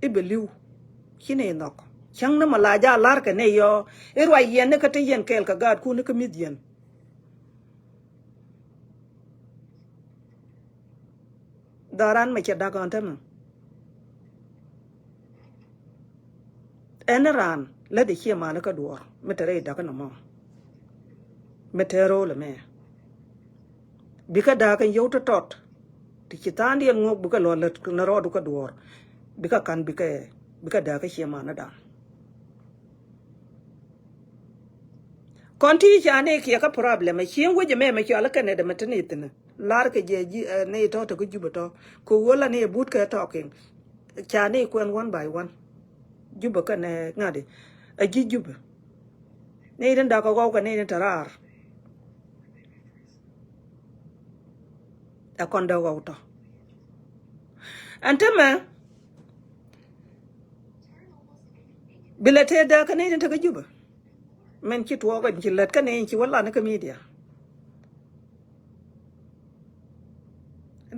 I̱ bɛ li̱w ci nɛy nhɔk cäŋ ni mɛ la jaal la̱r kɛ nɛy yɔ. I̱ ruac yɛn ni kä te yɛn kɛɛl kɛ gaatkun ni kä mi̱th yɛn. Dhɔran mɛ cɛ da̱k ɣän tämɛ. Ɛn raan lätdɛ ciɛ mani kä duɔ̱ɔ̱r mi te rɛy da̱k nɔmɔ. Mi te ro̱o̱l ɛmɛ. Bikɛ da̱k in yio̱w tɔ̱tɔ̱t. Ti ci tha̱a̱ŋdiɛn ŋuɔ̱k bikɛ lɔ lät ni rɔɔdu kä duɔ̱ɔ̱r. Bikɛ ka̱n bikɛ, bikɛ da̱k kä ciɛ mani da̱a̱n. Kɔn ti ca ni kiɛ kä problem ɛ cieŋ wec ɛmɛ mɛ cɔal ɛ kɛnɛ dɛ mɛ te ni thi̱n. Lar kɛ jɛ ji̱, eh, ni tɔ̱ te kä Jubɛ tɔ̱. Kɛ ɣöö la ni ɛ but kɛ tɔ̱ kiŋ. Ca ni kuɛn one by one. Jubɛ kɛnɛ ŋa̱di. Ɛ ji̱ Jubɛ. Ni tin da̱k kɛ ɣɔw kɛ ni tin te raar. Ɛ kɔn dee ɣɔw tɔ̱. Ɛn te mɛ. Bi lɛ tëë dääk kä nɛy tin te kä Jubɛ. Mɛn ci tuɔɔk ɛn ci lät kä nɛy ci wä lan kä media.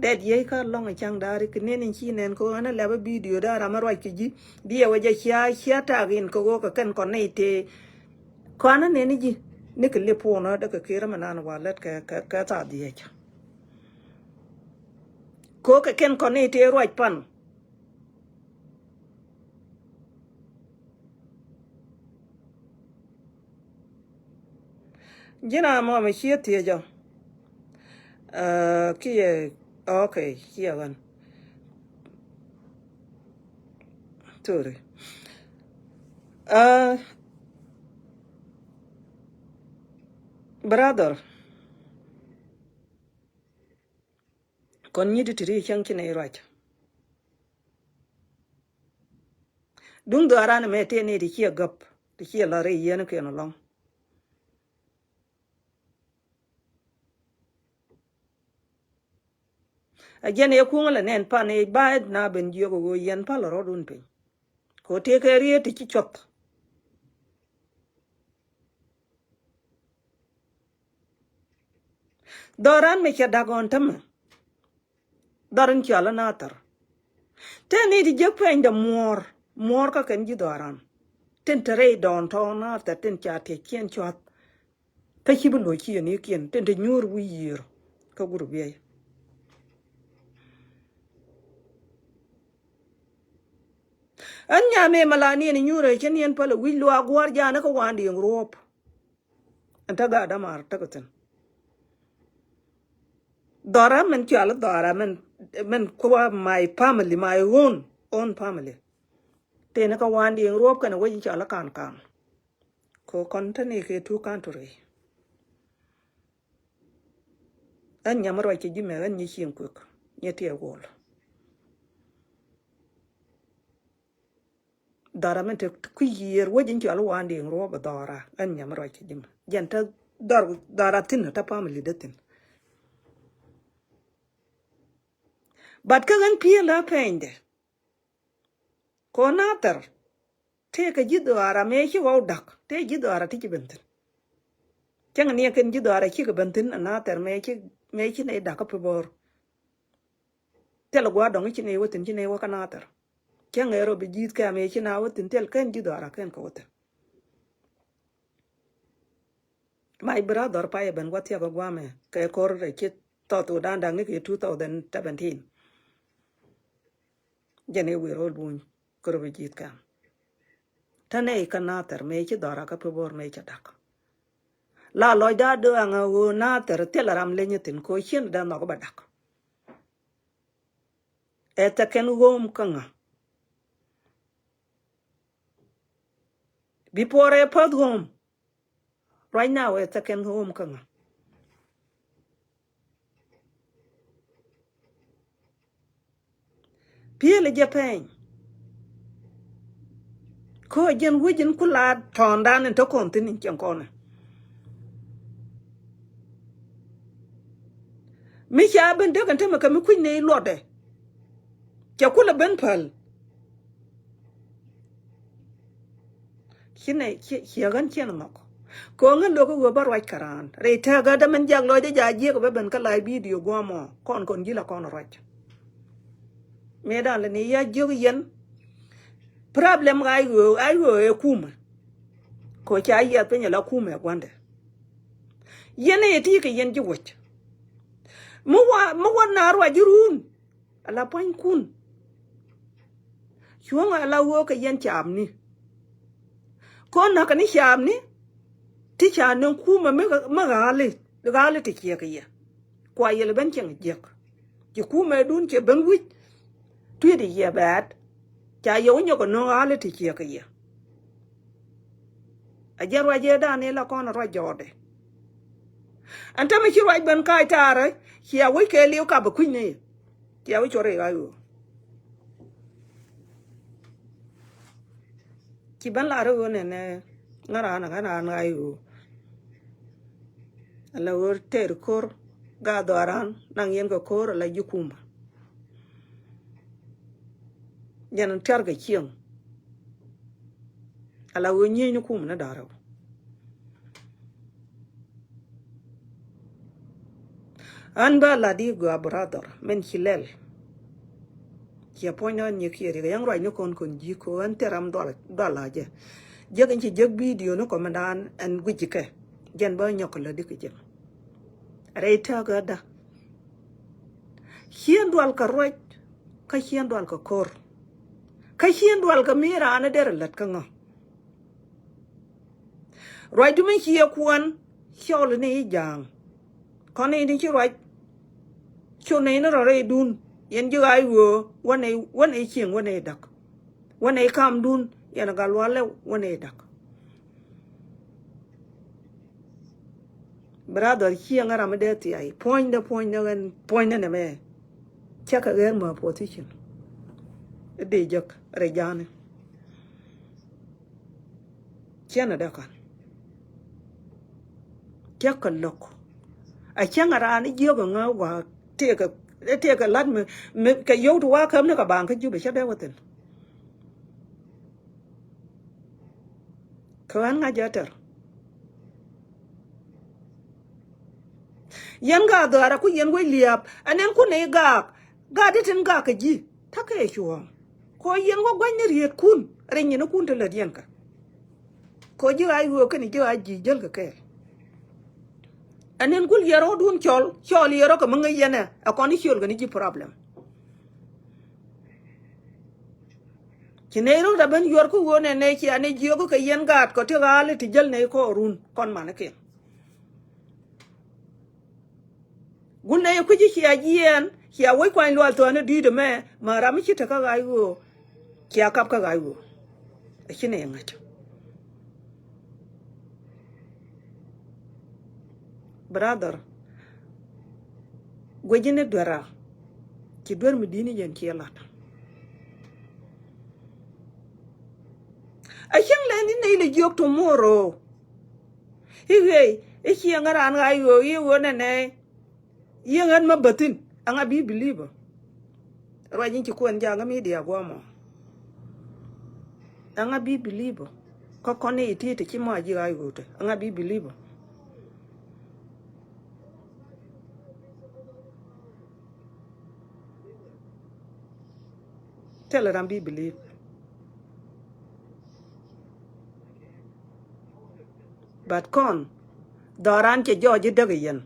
Dɛt yiey kä lɔŋ ɛ ca̱ŋ da̱a̱ri kɛ nɛn in ci nɛn kɛ ɣöö ɛn ɛ lɛpä bidio da̱a̱r ram ɛ ruac kɛ ji̱. Diɛw ɛ jɛ cia cia ta̱a̱k in kɛ ɣöö kɛ kɛn kɔn nɛy tëë. Kɔanä nɛn ji̱ ni kɛ lip puɔnä dee kɛ kër mɛ nan wa lät kɛ kɛ kɛ thaar dhiec. Kɛ ɣöö kɛ kɛn kɔn nɛy tëë ruac pan. Ji̱n a mɔ mi ciɛ thiecä. Kiɛ, okay, ciɛ ɣän. Sorry. Brother. Kɔn nyi ti ti ri cäŋ ci nɛy ruac. Duŋ dhɔaaran ɛmɛ tëë ni ti ciɛ gäp ti ciɛ la̱r i̱ yiɛn kiɛn ɛlɔ̱ŋ. A jɛn ɛ kuŋä lɛ nɛn pan i̱ ba na ben jiök ɛ ɣöö yɛn pal rɔ̱dun piny. Kɛ ɣöö tëë kɛ riet ti ci cuɔth. Dhɔran mi cɛ dak ɣɔn tämɛ. Dhɔr in cɔal anathar. Te ni ti jek pɛny dɛ muɔɔr muɔɔr kä kɛn ji̱ dhɔran. Tin te rɛy dɔɔn tɔɔn anathar tin ca tiɛc kiɛn cuath. Kä ci bi lo̱c ci yɛn ikiɛn tin te nyuur wi̱i̱ yiër kä gurup yɛy. Ɛn nyam ëë malaniɛn inyuurɛ cä niɛn pälɛ wi̱c luaak gua̱a̱r ja̱a̱n kä wa̱a̱n diɛŋ ruɔ̱ɔ̱p. Ɛn tä gaat dämaar täk thi̱n. Dhɔra min cɔal dhɔra min, min kuwa my family, my own, own family. Tëë ni kä wa̱a̱n diɛŋ ruɔ̱ɔ̱p kɛnɛ wec in cɔal i̱ ka̱n ka̱n. Kɛ kɔn te ni kɛ two country. Ɣän nyam ruac kɛ ji̱ mɛ ɣän nyi cieŋ kuek nyi tiɛ wol. Dhɔra min te kui̱ yiër wec in cɔal wa̱a̱n diɛŋ ruɔ̱ɔ̱p ɛ dhɔra ɣän nyam ruac kɛ ji̱ mɛ jɛn te dhɔr dhɔra thi̱n te family dee thi̱n. But kä ɣän pi̱i̱ la pɛnydɛ. Kɛ ɣöö nathɛr tëëkɛ ji̱ dhɔaara mëë ci ɣɔw da̱k tëë ji̱ dhɔaara ti ci ben thi̱n. Cäŋ ni kɛn ji̱ dhɔaara cikɛ ben thi̱n anathɛr mëë ci, mëë ci nɛy da̱k kä pi bo̱o̱r. Thilɛ gua̱a̱r dɔ̱ŋ ci nɛy wä thi̱n ci nɛy wä kä nathɛr. Cäŋ ɛ rɔ bi ji̱th kɛ mëë ci na wä thi̱n thil kɛn ji̱ dhɔaara kɛn kɛ wä thi̱n. My brother payɛ ben wä thia̱k ɛ gua̱a̱mɛ kɛ ko̱r rɛ ci South Sudan da̱ŋ ni kɛ two thousand seventeen. Jɛn i̱ wi̱i̱ ro̱l buny kɛ rɔ bi ji̱th kɛm. Te nɛy kä nathɛr mëë ci dhɔra kä pi bo̱o̱r mëë cɛ da̱k. La lɔcda döaŋ ɛ ɣöö nathɛr thilɛ ram leny thi̱n kɛ ɣöö cien dee nhɔk bɛ da̱k. Ɛ thɛkɛn ɣööm kä ŋa? Before ɛ päth ɣööm. Right now ɛ thɛkɛn ɣööm kä ŋa? Piël jɛ pɛny. Kä jɛn wec in ku la tɔ̱ɔ̱ŋdan in te kɔn thi̱n in cɛn kɔnɛ. Mi ca ben dek in te mi kɛ mi kui̱ny ni luɔtdɛ. Cɛ kulɛ ben päl. Ci nɛ, ci, ciɛ ɣän ciɛn nhɔk. Kɛ ɣän lo̱k i̱ ɣöö bä ruac kɛ raan. Rɛy tɛ̈kä dämɛn jak lɔcdä ja̱ jiäk bä ben kä live video guɔ̱ɔ̱mɔ. Kɔn kɔn ji̱ la kɔn ruac. Mëëdan lɛ ni ya jiök yɛn. Problem ɣa̱c ɣöö, ɣa̱c ɣöö ɛ kumɛ. Kɛ ɣöö ca yiɛth piny ala kumɛ ɛ gua̱ndɛ. Yɛn ɛ yɛ ti kɛ yɛn ji̱ wec. Mi wa, mi wa na ruac ji̱ run. Ala pua̱nykun. Cuɔ̱ŋ ala ɣöö kɛ yɛn caapni. Kɔn na̱k kɛ ni caapni. Ti ca nöŋ kumɛ mi, mi ɣa̱a̱li, ɣa̱a̱li ti ciɛ kɛ yɛ. Kua yɛl ben cieŋ jiäk. Ci kumɛ dun cɛ ben wi̱c. Tui̱t yɛ bɛɛt. Ca yɛ wä nyɔk kɛ nöŋ ɣa̱a̱li ti ciɛ kɛ yɛ. A jɛ ruac yɛ dan i̱ la kɔn ruac jɔɔdɛ. Ɛn tämɛ ci ruac ben ka̱a̱c taarä, cia wec kɛ li̱w kap ɛ kui̱ny ni. Cia wec cuɔr i̱ ɣa̱c ɣöö. Ci ben lar i̱ ɣöö nɛnɛ ŋäran ŋäran ɣa̱c ɣöö. Ala ɣöö tɛɛr ko̱r, ga dhɔaran, naŋ yɛn kɛ ko̱r, ala ji̱ kumä. Jɛn tiar kɛ cieŋ. Ala ɣöö nyieny ni kum ni da̱rä. Ɣän bä lat i̱ gɔaa brother, min ci lɛl. Ciɛ puɔ̱ny ni ɣän nyiek kiɛ riek, yɛn ruac ni kɔn kɔn ji̱ ko ɣän thil ram dhɔl, dhɔl a jɛ. Jiäk in ci jiäk bidio ni kɔmɛndan ɛn guic kɛ. Jɛn bä nyɔk kɛ lätdi kɛ jɛ. Rɛy tääk ɣätdä. Cien dual kɛ ruac, kä cien dual kɛ ko̱r. Kä cien dual kɛ mi raan derɛ lät kä ŋä. Ruacdu mi ciɛ kuɛn, cɔl ni i̱ ja̱a̱ŋ. Kɔn ni ni ci ruac. Cu nɛy ni rɔ rɛydun, yɛn ji̱ ɣaac ɣöö, wä nɛy, wä nɛy cieŋ, wä nɛy da̱k. Wä nɛy kamdun, yɛn gal walɛ, wä nɛy da̱k. Brother, cieŋ ram mi dee thiay, puɔ̱nydɛ, puɔ̱nydɛ ɣän, puɔ̱nydɛ nɛmɛ. Cakɛ ɣer ma position. I̱ dee jek rɛy ja̱a̱ni. Ciɛn a dee kan. Cakɛ lo̱k. A cäŋ a raan i̱ jiök a ŋä wa tëëkɛ, tëëkɛ la̱t mi, mi kɛ yio̱w ti wa käm ni kɛ baaŋ kä Jubɛ cä dee wä thi̱n. Kɛ ɣän ŋa̱c jɛ tɛr. Yɛn gaak dhɔaarä ku yɛn wec lia̱a̱p, ɛn ɛn kun nɛy gaak, gaak di tin gaak kɛ ji̱, ta̱kɛ cuɔ̱ɔ̱ŋ. Kɛ ɣöö yɛn wä gua̱cni rietkun, rɛy nyinikun ti lät yɛn kä. Kɛ ɣöö ji̱ ɣaac ɣöö kɛnɛ ji̱ ɣaac ji̱ jäl kɛ kɛɛl. Ɛn ɛn gul yɛn rɔ̱dun cɔl, cɔl yɛn rɔ̱ kɛ mi ŋäc yɛn ɛ, ɛ kɔn i̱ ciöl kɛn i̱ ji̱ problem. Ci nɛy rɔ̱ dap ben yuɔr kä ɣöö nɛ nɛy cia nɛy jiök kä kɛ yɛn gaat kɔ ti ɣa̱a̱li ti jäl nɛy kɔɔrun kɔn manikiɛn. Gun nɛy kui̱ci cia jiɛɛn cia wec kuany lual thuɔ̱ɔ̱ni di̱i̱t ɛmɛ ma ram mi ci te kä ɣaac ɣöö cia kap kä ɣaac ɣöö. Ɛ ci nɛy ŋäc. Brother, guic ni duer a ci duer mi di̱t ni jɛn ciɛ lat. A cäŋ lɛ ni nɛy lɛ jiök tomorrow. I̱ ɣëë i̱ ciɛ ŋäran ɣaac ɣöö i̱ ɣöö nɛnɛ. Yiëŋ ɣän mä bäthin ɛŋa bi believe ɔ? Ruac in ci kuɛn ja̱a̱ŋ mi diaak gua̱a̱mɔ. Ɛŋa bi believe ɔ? Kä kɔn i̱ ti ti ci mɔ a ji̱ ɣaac ɣöö te ɛŋa bi believe ɔ? Thilɛ ram bi believe. But kɔn dhɔran cɛ jɔɔc i̱ däk i̱ yɛn.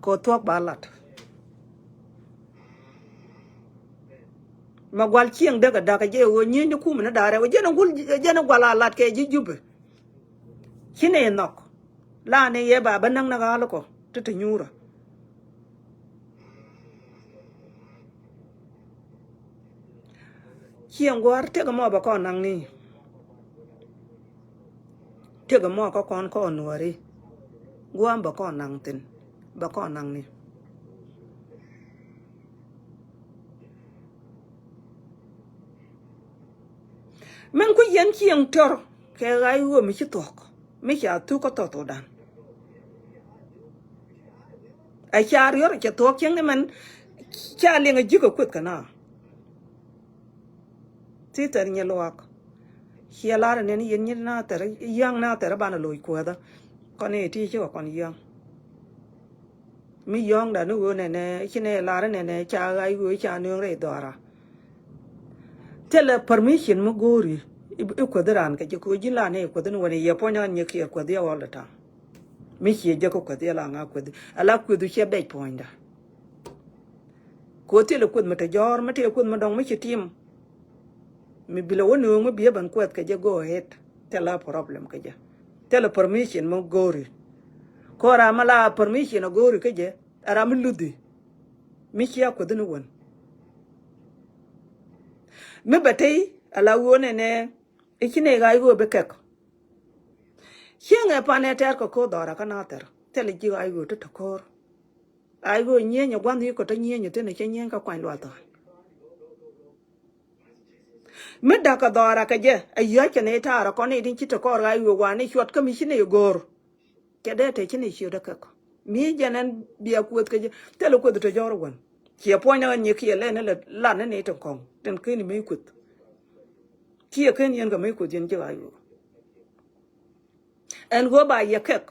Kɛ thuɔ̱k ba lat. Ma gual cieŋ däk a da̱k a jɛ ɣöö nyieny ni kumɛ ni da̱rɛ wä jɛn a gul jɛn a gual a lat kɛ ji̱ Jubɛ. Ci nɛ nhɔk la ni yɛ ba bä näk ni ɣa̱l kɔ ti te nyuurä. Cieŋ gua̱a̱r tëk mɔ bɛ kɔn naŋ ni. Tëk mɔ kä kɔn kɔn nuɔri. Gua̱a̱m bɛ kɔn naŋ thi̱n bɛ kɔn naŋ ni. Min ku yɛn cieŋ tɔr kɛ ɣa̱c ɣöö mi ci thuɔ̱k mi ca thuk kä thɔth ɣöödan. A ca riɔr cɛ thuɔ̱k cieŋ ni mɛn ca liŋ a ji̱ kɛ kueth kɛ na. Thithɛr nyɛ luaak ciɛ lar nɛn yɛn nyi na thɛr yäŋ na thɛr banɛ loc kuɛthä. Kɔn i̱ ti ci kɛ kɔn yäŋ. Mi yɔ̱ŋda ni ɣöö nɛnɛ ci nɛ lar nɛnɛ ca ɣa̱c ɣöö ca nööŋ rɛy dhɔra. Thilɛ permission mi go̱o̱ri i̱ kuäthi raan kɛ jɛ kɛ ɣöö ji̱n la nɛ i̱ kuäthi ni wänɛ yɛ puɔ̱ny an nyɛ kiɛ kuäthi all the time. Mi ciɛ jɛ kɛ kuäthi ala ŋa kuäthi ala kuäthi ciɛ bɛc puɔ̱nyda. Kɛ ɣöö thilɛ kueth mi te jɔ̱ɔ̱r, mi te kueth mi dɔ̱ŋ mi ci tim. Mi bilɛ wä nööŋ mi biɛ ben kuɛth kɛ jɛ, go ahead. Thilɛ problem kɛ jɛ. Thilɛ permission mi go̱o̱ri. Kɛ ɣöö ram mi la permission a go̱o̱ri kɛ jɛ, a ram mi luthi. Mi cia kueth ni wän. Mi bɛ tey a la ɣöö nɛnɛ i̱ ci nɛy ɣaac ɣöö bi kɛk. Cieŋɛ pan ɛ tɛ̈r kɛ ko̱r dhɔra kä Nathɛr. Thilɛ ji̱ ɣaac ɣöö ti te ko̱r. Ɣaac ɣöö nyieenyɛ gua̱nh i̱ kɔ te nyieenyɛ thin ɛ cɛ nyieny kä kuany luath thɔn. Mi da̱k kɛ dhɔra kɛ jɛ a yia̱a̱c kɛ nɛy ta̱a̱r ɛ kɔn i̱ tin ci te kɔr ɣaac ɣöö wan i̱ cuɔt kä mi ci nɛy go̱o̱r. Cɛ dee te ci ni ciöt ɛ kɛk. Mi jɛn ɛn bia kueth kɛ jɛ, thilɛ kueth te jɔr wän. Ciɛ puɔ̱ny ni ɣän nyi kiɛ lɛ ni lɛ lat ni ni tin kɔŋ tin ken mi kueth. Kiɛ ken yɛn kɛ mi kueth yɛn ji̱ ɣaac ɣöö. Ɛn ɣöö ba yɛ kɛk.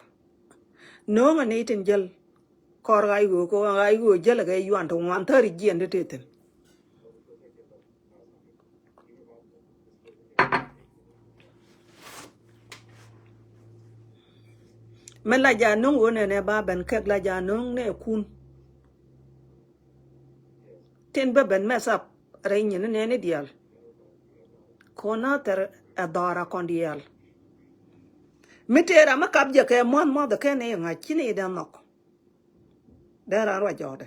No̱o̱ŋ ɛ ni tin jäl. Kɔr ɣaac ɣöö kɛ ɣaac ɣöö jäl ɛ kɛ yuan te ŋuan thäri jiɛn ti te thi̱n. Mi la ja no̱ŋ ɣöö nɛnɛ ba ben kɛk la ja no̱ŋ nɛ kun. Tin bä ben mess up rɛy nyin nɛni diaal. Kɔn Nathɛr ɛ dhɔra kɔn diaal. Mi tëë ram mi kap jɛ kɛ muɔ̱th muɔ̱th kɛn i̱ ŋa̱c ci ni i̱ dee nhɔk. Dee ran ruac jɔɔdɛ.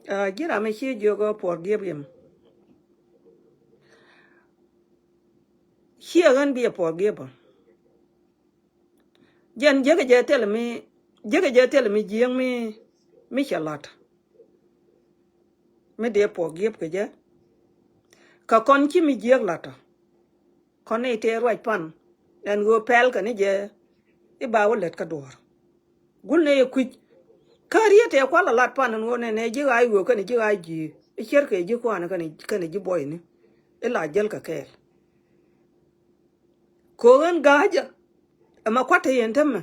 Ah, ji̱ ram mi ci jiök ɣä forgive him. Ciɛ ɣän bi ɛ forgive. Jɛn jiäkä jɛ thil mi, jiäkä jɛ thil mi jiäk mi, mi cɛ la̱t. Mi dee forgive kɛ jɛ. Kä kɔn ci mi jiäk la̱t ɔ. Kɔn ni tëë ruac pan ɛn ɣöö pɛl kɛ ni jɛ i̱ ba wä lät kä duɔ̱ɔ̱r. Gul ni yɛ kui̱c kä riet tëë kual a lat pan ɛn ɣöö nɛnɛ ji̱ ɣaac ɣöö kɛnɛ ji̱ ɣaac ji̱ i̱ cier kɛ ji̱ kuan kɛnɛ, kɛnɛ ji̱ buɔyni. I̱ la jäl kɛ kɛɛl. Ko̱ ɣän ga̱a̱cä ɛmɛ kua̱t te yɛn tämɛ.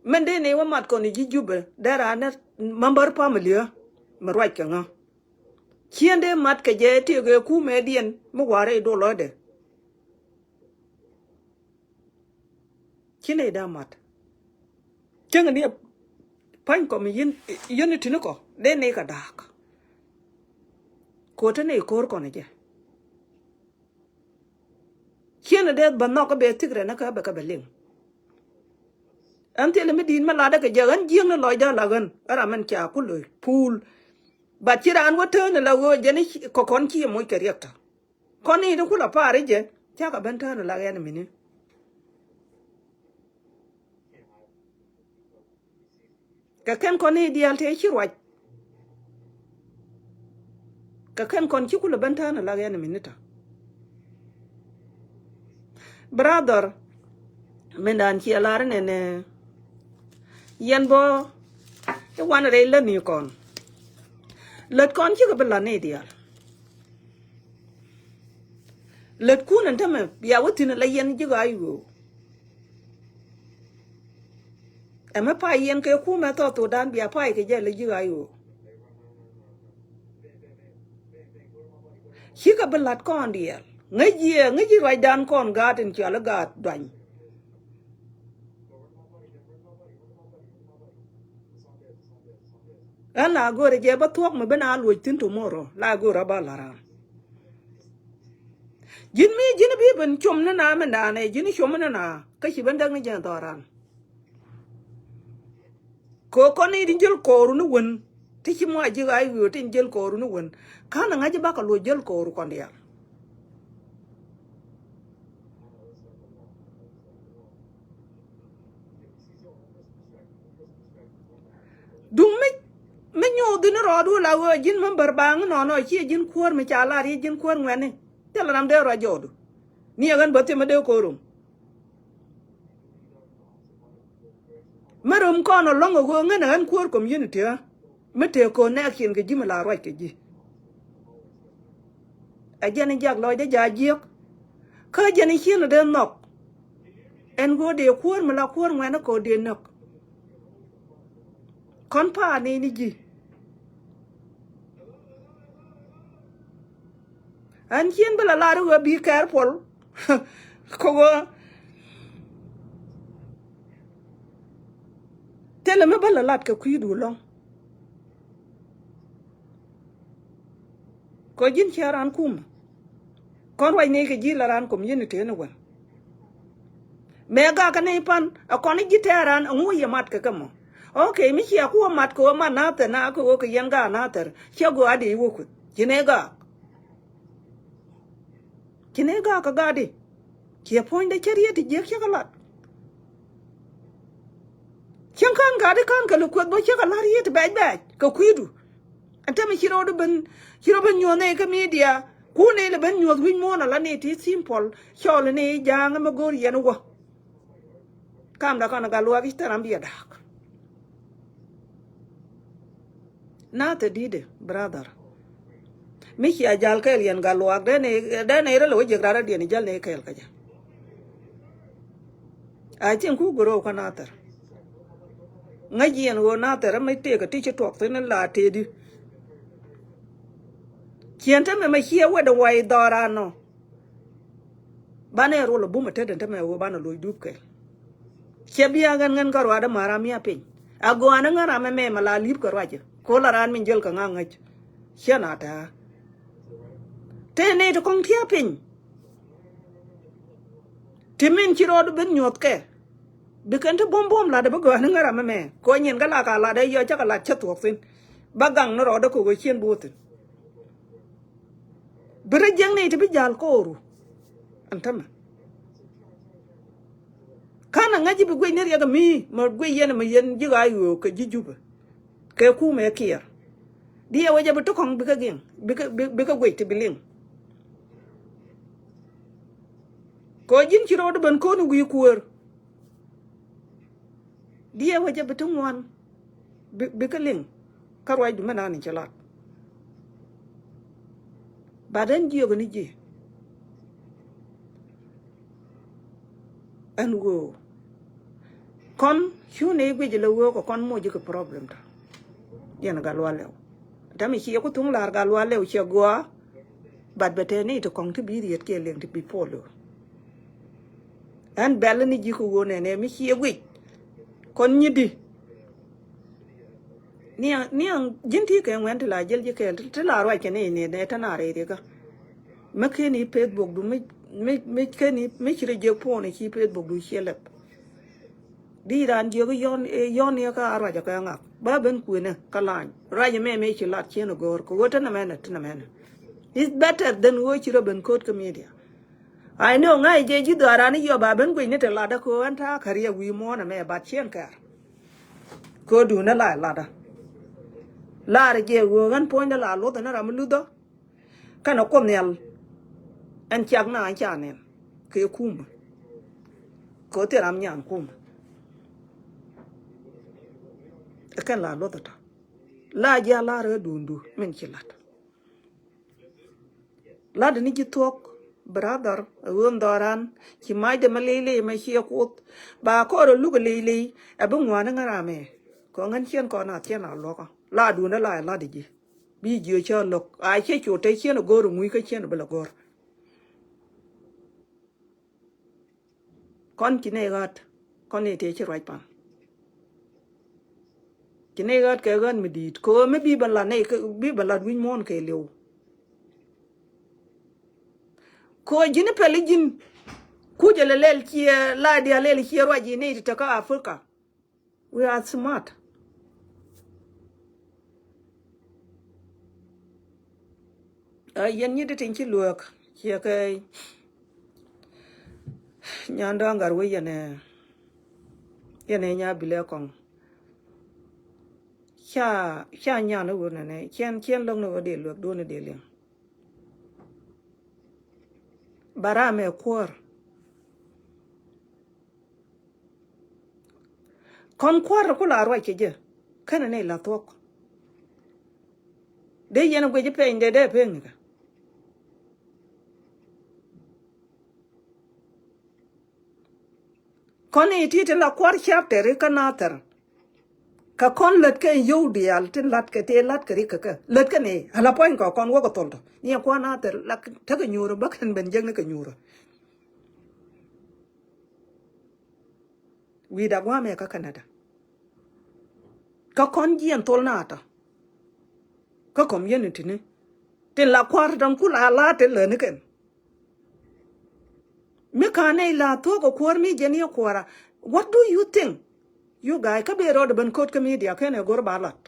Mɛn dee ni wä mat kɔn i̱ ji̱ Jubɛ dee raan ni member family ɛ mi ruac kɛ ŋä. Ciɛn dee mat kɛ jɛ tiek ɛ kumɛ diɛn mi wa̱a̱ rɛy dolɔɔdɛ. Ci nɛy da̱a̱ mat. Cäŋ ni pa̱ny kɔ mi yien, yien i̱ ti̱ni kɔ dee nɛy kɛ da̱a̱k. Ko̱ te nɛy ko̱r kɔn jɛ. Ciɛn dee bä nhɔk kä bɛ thik rɛn kä bɛ kä bɛ liŋ. Ɛn thilɛ mi di̱i̱t mi latdä kɛ jɛ ɣän jiäkni lɔcdä la ɣän ɛ ram ɛn ca ku lo̱c puul. Bat ci raan wä tään la ɣöö jɛn kɔ kɔn ci moc kɛ riɛk tɔ. Kɔn ni ti ku la pa̱a̱r i̱ jɛ cakɛ ben tään la ɣɛn mini. Kɛ kɛn kɔn ni diaal tëë ci ruac. Kɛ kɛn kɔn ci kulɛ ben tään ala yɛn minita. Brother, mindan ciɛ lar nɛnɛ. Yɛn bɔ i̱ wan rɛy lätni kɔn. Lät kɔn cikɛ bi lat ni diaal. Lät kun ɛn tämɛ bia wä thi̱n ala yɛn ji̱ ɣaac ɣöö. Ɛmɛ pay yɛn kɛ kumɛ thɔɔth thokdan bia pay kɛ jɛ lɛ ji̱ ɣaac ɣöö. Cikɛ bi la̱t kɔn diɛɛl ŋäc jiɛ ŋäc ji̱ ruacdan kɔn gaat in cɔal i̱ gaat duany. Ɣän la go̱o̱rɛ jɛ bä thuɔ̱k mi ben a luɔc thi̱n tomorrow la go̱o̱rɛ bä la̱t ram. Ji̱n mi ji̱n bi ben com ni na mindan ɛ ji̱n com ni na kä ci ben däk ni jɛ dhɔran. Kɛ kɔn i̱ tin jäl kɔɔru ni wen ti ci muac ji̱ ɣaac wi̱i̱ tin jäl kɔɔru ni wen. Ka̱n ɛ ŋa̱c i̱ bakɛ luɔc jäl kɔɔru kɔn diaal. Duŋ mi, mi nyuuth ni rɔɔdu la ɣöö ji̱n mi bär baŋ nɔnɔ ciɛ ji̱n kuäär mi ca lar i̱ ji̱n kuäär ŋuɛ̈tni. Thilɛ ram dee ruac jɔɔdu. Ni ɛ ɣän bä thimä dee ko̱r rom. Mi rom kɔn ɔ lɔ̱ŋ ɛ ɣöö ŋän ɛ ɣän kuäär community ɣä. Mi tëë connection kɛ ji̱ mi la ruac kɛ ji̱. Ɛ jɛn i̱ jak lɔcdä ja̱ jiäk. Kä jɛn i̱ ciën ɛ dee nhɔk. Ɛn ɣöö dee kuäär mi la kuäär ŋuɛ̈tni kɛ ɣöö dee näk. Kɔn pa̱a̱r ni ni ji̱. Ɛn cien bä la lar i̱ ɣöö be careful. Kɛ ɣöö thilɛ mi bä la lat kɛ kui̱du ɛlɔ̱ŋ. Kɛ ji̱n cɛ ran kumä. Kɔn ruac ni kɛ ji̱ la ran community ni wɛl. Mëë gak kä ni pan ɛ kɔn i̱ ji̱ tɛɛr ran ɛŋu yɛ mat kɛ kɛ mɔ. Okay, mi cia ku wä mat kɛ wä mat nathɛr na kɛ wä kɛ yɛn gak nathɛr cɛ gɔaa di wä kueth ci ni gak. Ci ni gak kɛ gak di. Ciɛ puɔ̱nydɛ cä riet ti jiäk cä kɛ lat. Cäŋ ka̱n gak di ka̱n kɛ lɛ kueth bä cä kɛ lat riet ti bɛc bɛc kɛ kui̱du. Ɛn tämɛ ci rɔɔdu ben ci rɔ ben nyuɔ̱th ni kä media. Kun ni lɛ ben nyuɔ̱th wi̱c muɔ̱ɔ̱n ala ni ti simple cɔl ni ja̱a̱ŋ ɛmɛ go̱o̱r yɛn wä. Kamda kɔn gal luaak i̱ thil ram bi a da̱a̱k. Nathɛ di̱tɛ brother. Mi cia jal kɛɛl yɛn gal luaak dee ni dee ni rɛl wä jiɛk rat radiɛn i̱ jäl ni kɛɛl kä jɛ. A cieŋ ku goro kä nathɛr. Ŋäc yɛn ɣöö nathɛr mi tëëk kä ti ci tuɔk thi̱n la tëëdi. Ciɛn te mɛmɛ ciɛ wet in way dhɔran nɔ. Banɛ rol a bum a tet in te mɛ ɣöö banɛ loc dup kɛl. Ciɛ bia ɣän ɣän kä ruaadä ma̱a̱ ram mi a piny a gɔaa ni ŋän ram ɛmɛ mɛ la li̱p kɛ ruacä. Ko̱l a raan min jäl kɛ ŋa̱ ŋäc. Ciɛ na tɛ̱̈ɛ̱̈. Tëë nɛy ti kɔ̱ŋ tia̱a̱ piny. Ti min ci rɔɔdu ben nyuɔ̱thkɛ. Bi kɛn ti buɔ̱m buɔ̱m lat bi gɔaa ni ŋära mɛmɛ kɔ nyin kä la ka lat ɛ yɔ cä kɛ lat cä thuɔ̱k thi̱n. Ba gaŋ ni rɔɔdä kɛ ɣöö cien bi wä thi̱n. Bi rɔ jiäkni ti bi ja̱l kooru. Ɛn tämɛ. Ka̱n a ŋäc ji̱ bi guic ni riɛk mi mɛ guic yɛn mɛ yɛn ji̱ ɣaac ɣöö kɛ ji̱ Jubɛ. Kɛ kumɛ Kiir. Diɛ wecɛ bi ti kɔ̱ŋ bikɛ giŋ bikɛ bikɛ guic ti bi liŋ. Kɛ ji̱n ci rɔɔdu ben ko̱n wi̱i̱ kuäär. Diɛ wecɛ bi ti ŋuan. Bikɛ liŋ kä ruacdu mi naan in ci lat. Bat ɛn jiök ni ji̱. Ɛn ɣöö kɔn cu ni guic lɛ ɣöö kɛ kɔn moc ji̱ kɛ problem tɔ. Yɛn gat lual lɛw. Tɛmɛ ciɛ ku thuŋ la̱r gat lual lɛw ciɛ gɔaa. Bat bɛ tɛni ti kɔŋ ti bi riet kiɛ liŋ ti bi pol ɣöö. Ɛn bɛl ni ji̱ kɛ ɣöö nɛnɛ mi ciɛ guic. Kɔn nyi di. Niɛŋ niɛŋ ji̱n ti kɛ ŋuɛn ti la jel ji̱ kɛɛl ti la ruac kɛ ni ni nɛ tɛn a rɛy rikä. Mi ken i̱ Facebook du mi mi mi ken i̱ mi ci rɛ jek puɔn i̱ ci Facebook du ciɛ lɛp. Di ran jiök i̱ yɔn i̱ yɔn i̱ kä a ruac ɛ kɛ ŋak ba ben kuënä kä lany ruac ɛmɛ mëë ci lat ciɛn ɛ go̱o̱r kɛ ɣöö tɛn ɛmɛnɛ tɛn ɛmɛnɛ. It's better than ɣöö ci rɔ ben ko̱o̱t kä media. I know ŋa̱c jɛ ji̱ dhɔaaran i̱ yɔ ba ben guic ni te latdä kɛ ɣöö ɛn ta̱a̱ käriɛ wi̱i̱ muɔ̱ɔ̱n ɛmɛ bat ciɛn kɛɛr. Kɛ ɣöö duundä la latdä. Laarɛ jɛ ɣöö ɣän puɔ̱nydä la luɔth ɛn ram mi luthä. Kɛnɛ Kuoth Nhial ɛn ciak na ɛn ca nɛn kɛ kumä. Kɛ ɣöö thil ram nyan kumä. Ɛ kɛn la luɔth ɛ tɔ la ji̱ a la̱r ɣä duundu min ci la̱t. La̱t ni ji̱ thuɔ̱k brother ɛ ɣöö dhɔran ci macdɛ mɛ ley ley mɛ ciɛ Kuoth ba kɔɔr ɛ luk ɛ ley ley ɛ bi ŋuani ŋä ram ɛ. Kɛ ɣän ciɛn kɔn a thiɛn a luɔkä la duundä la ɛ la̱t ɛ ji̱. Bi jiö cä lo̱k a cä cu te cien a go̱r a ŋui̱ kä cien a bi la go̱r. Kɔn ci nɛy ɣa̱t kɔn nɛy tëë ci ruac pan. Ci nɛy ɣa̱t kɛ ɣän mi di̱i̱t kɛ ɣöö mi bi bɛ lat nɛy bi bɛ lat wi̱c muɔ̱ɔ̱n kɛ liw. Kɛ ɣöö ji̱n pɛl i̱ ji̱n kucɛ lɛ lɛl ciɛ la diaal lɛl ciɛ ruac i̱ nɛy ti te kä Africa. We are smart. Ɛ yɛn nyi di tin ci luäk ciɛ kɛ nyan dɔ̱ŋ gat wec yɛn ɛ yɛn ɛ nya bilɛ kɔŋ. Ca ca nyan ɛ wur nɛnɛ ciɛn ciɛn lo̱k ni wä dee luäk duɔ̱n ni dee liŋ. Ba ram ɛ kuäär. Kɔn kuäär ku la ruac kɛ jɛ kɛnɛ ni la thuɔ̱k. Dee yɛn guic pɛny dee dee peny kɛ. Kɔn i̱ ti ti la kuäär chapter i̱ kä nathɛr. Kä kɔn lät kɛ yio̱w diaal tin la̱t kɛ tëë la̱t kɛ rik kɛ kɛ lät kɛ ni ala puɔ̱ny kɛ kɔn wäkɛ thol tɔ ni ɛ kuan a thil la tekɛ nyuurä bä kɛn ben jek ni kɛ nyuurä. Wi̱i̱da gua̱a̱mɛ kä Canada. Kä kɔn jiɛn thol na tɔ kä community ni tin la kua̱r dɔ̱ŋ ku la la te läni kɛn. Mi ka̱n nɛy la thuɔ̱k ɛ kuäär mi jɛn yɛ kuäärä. What do you think? You guy kä ben rɔɔdɛ ben ko̱t kä media kɛn ɛ go̱r ba lat.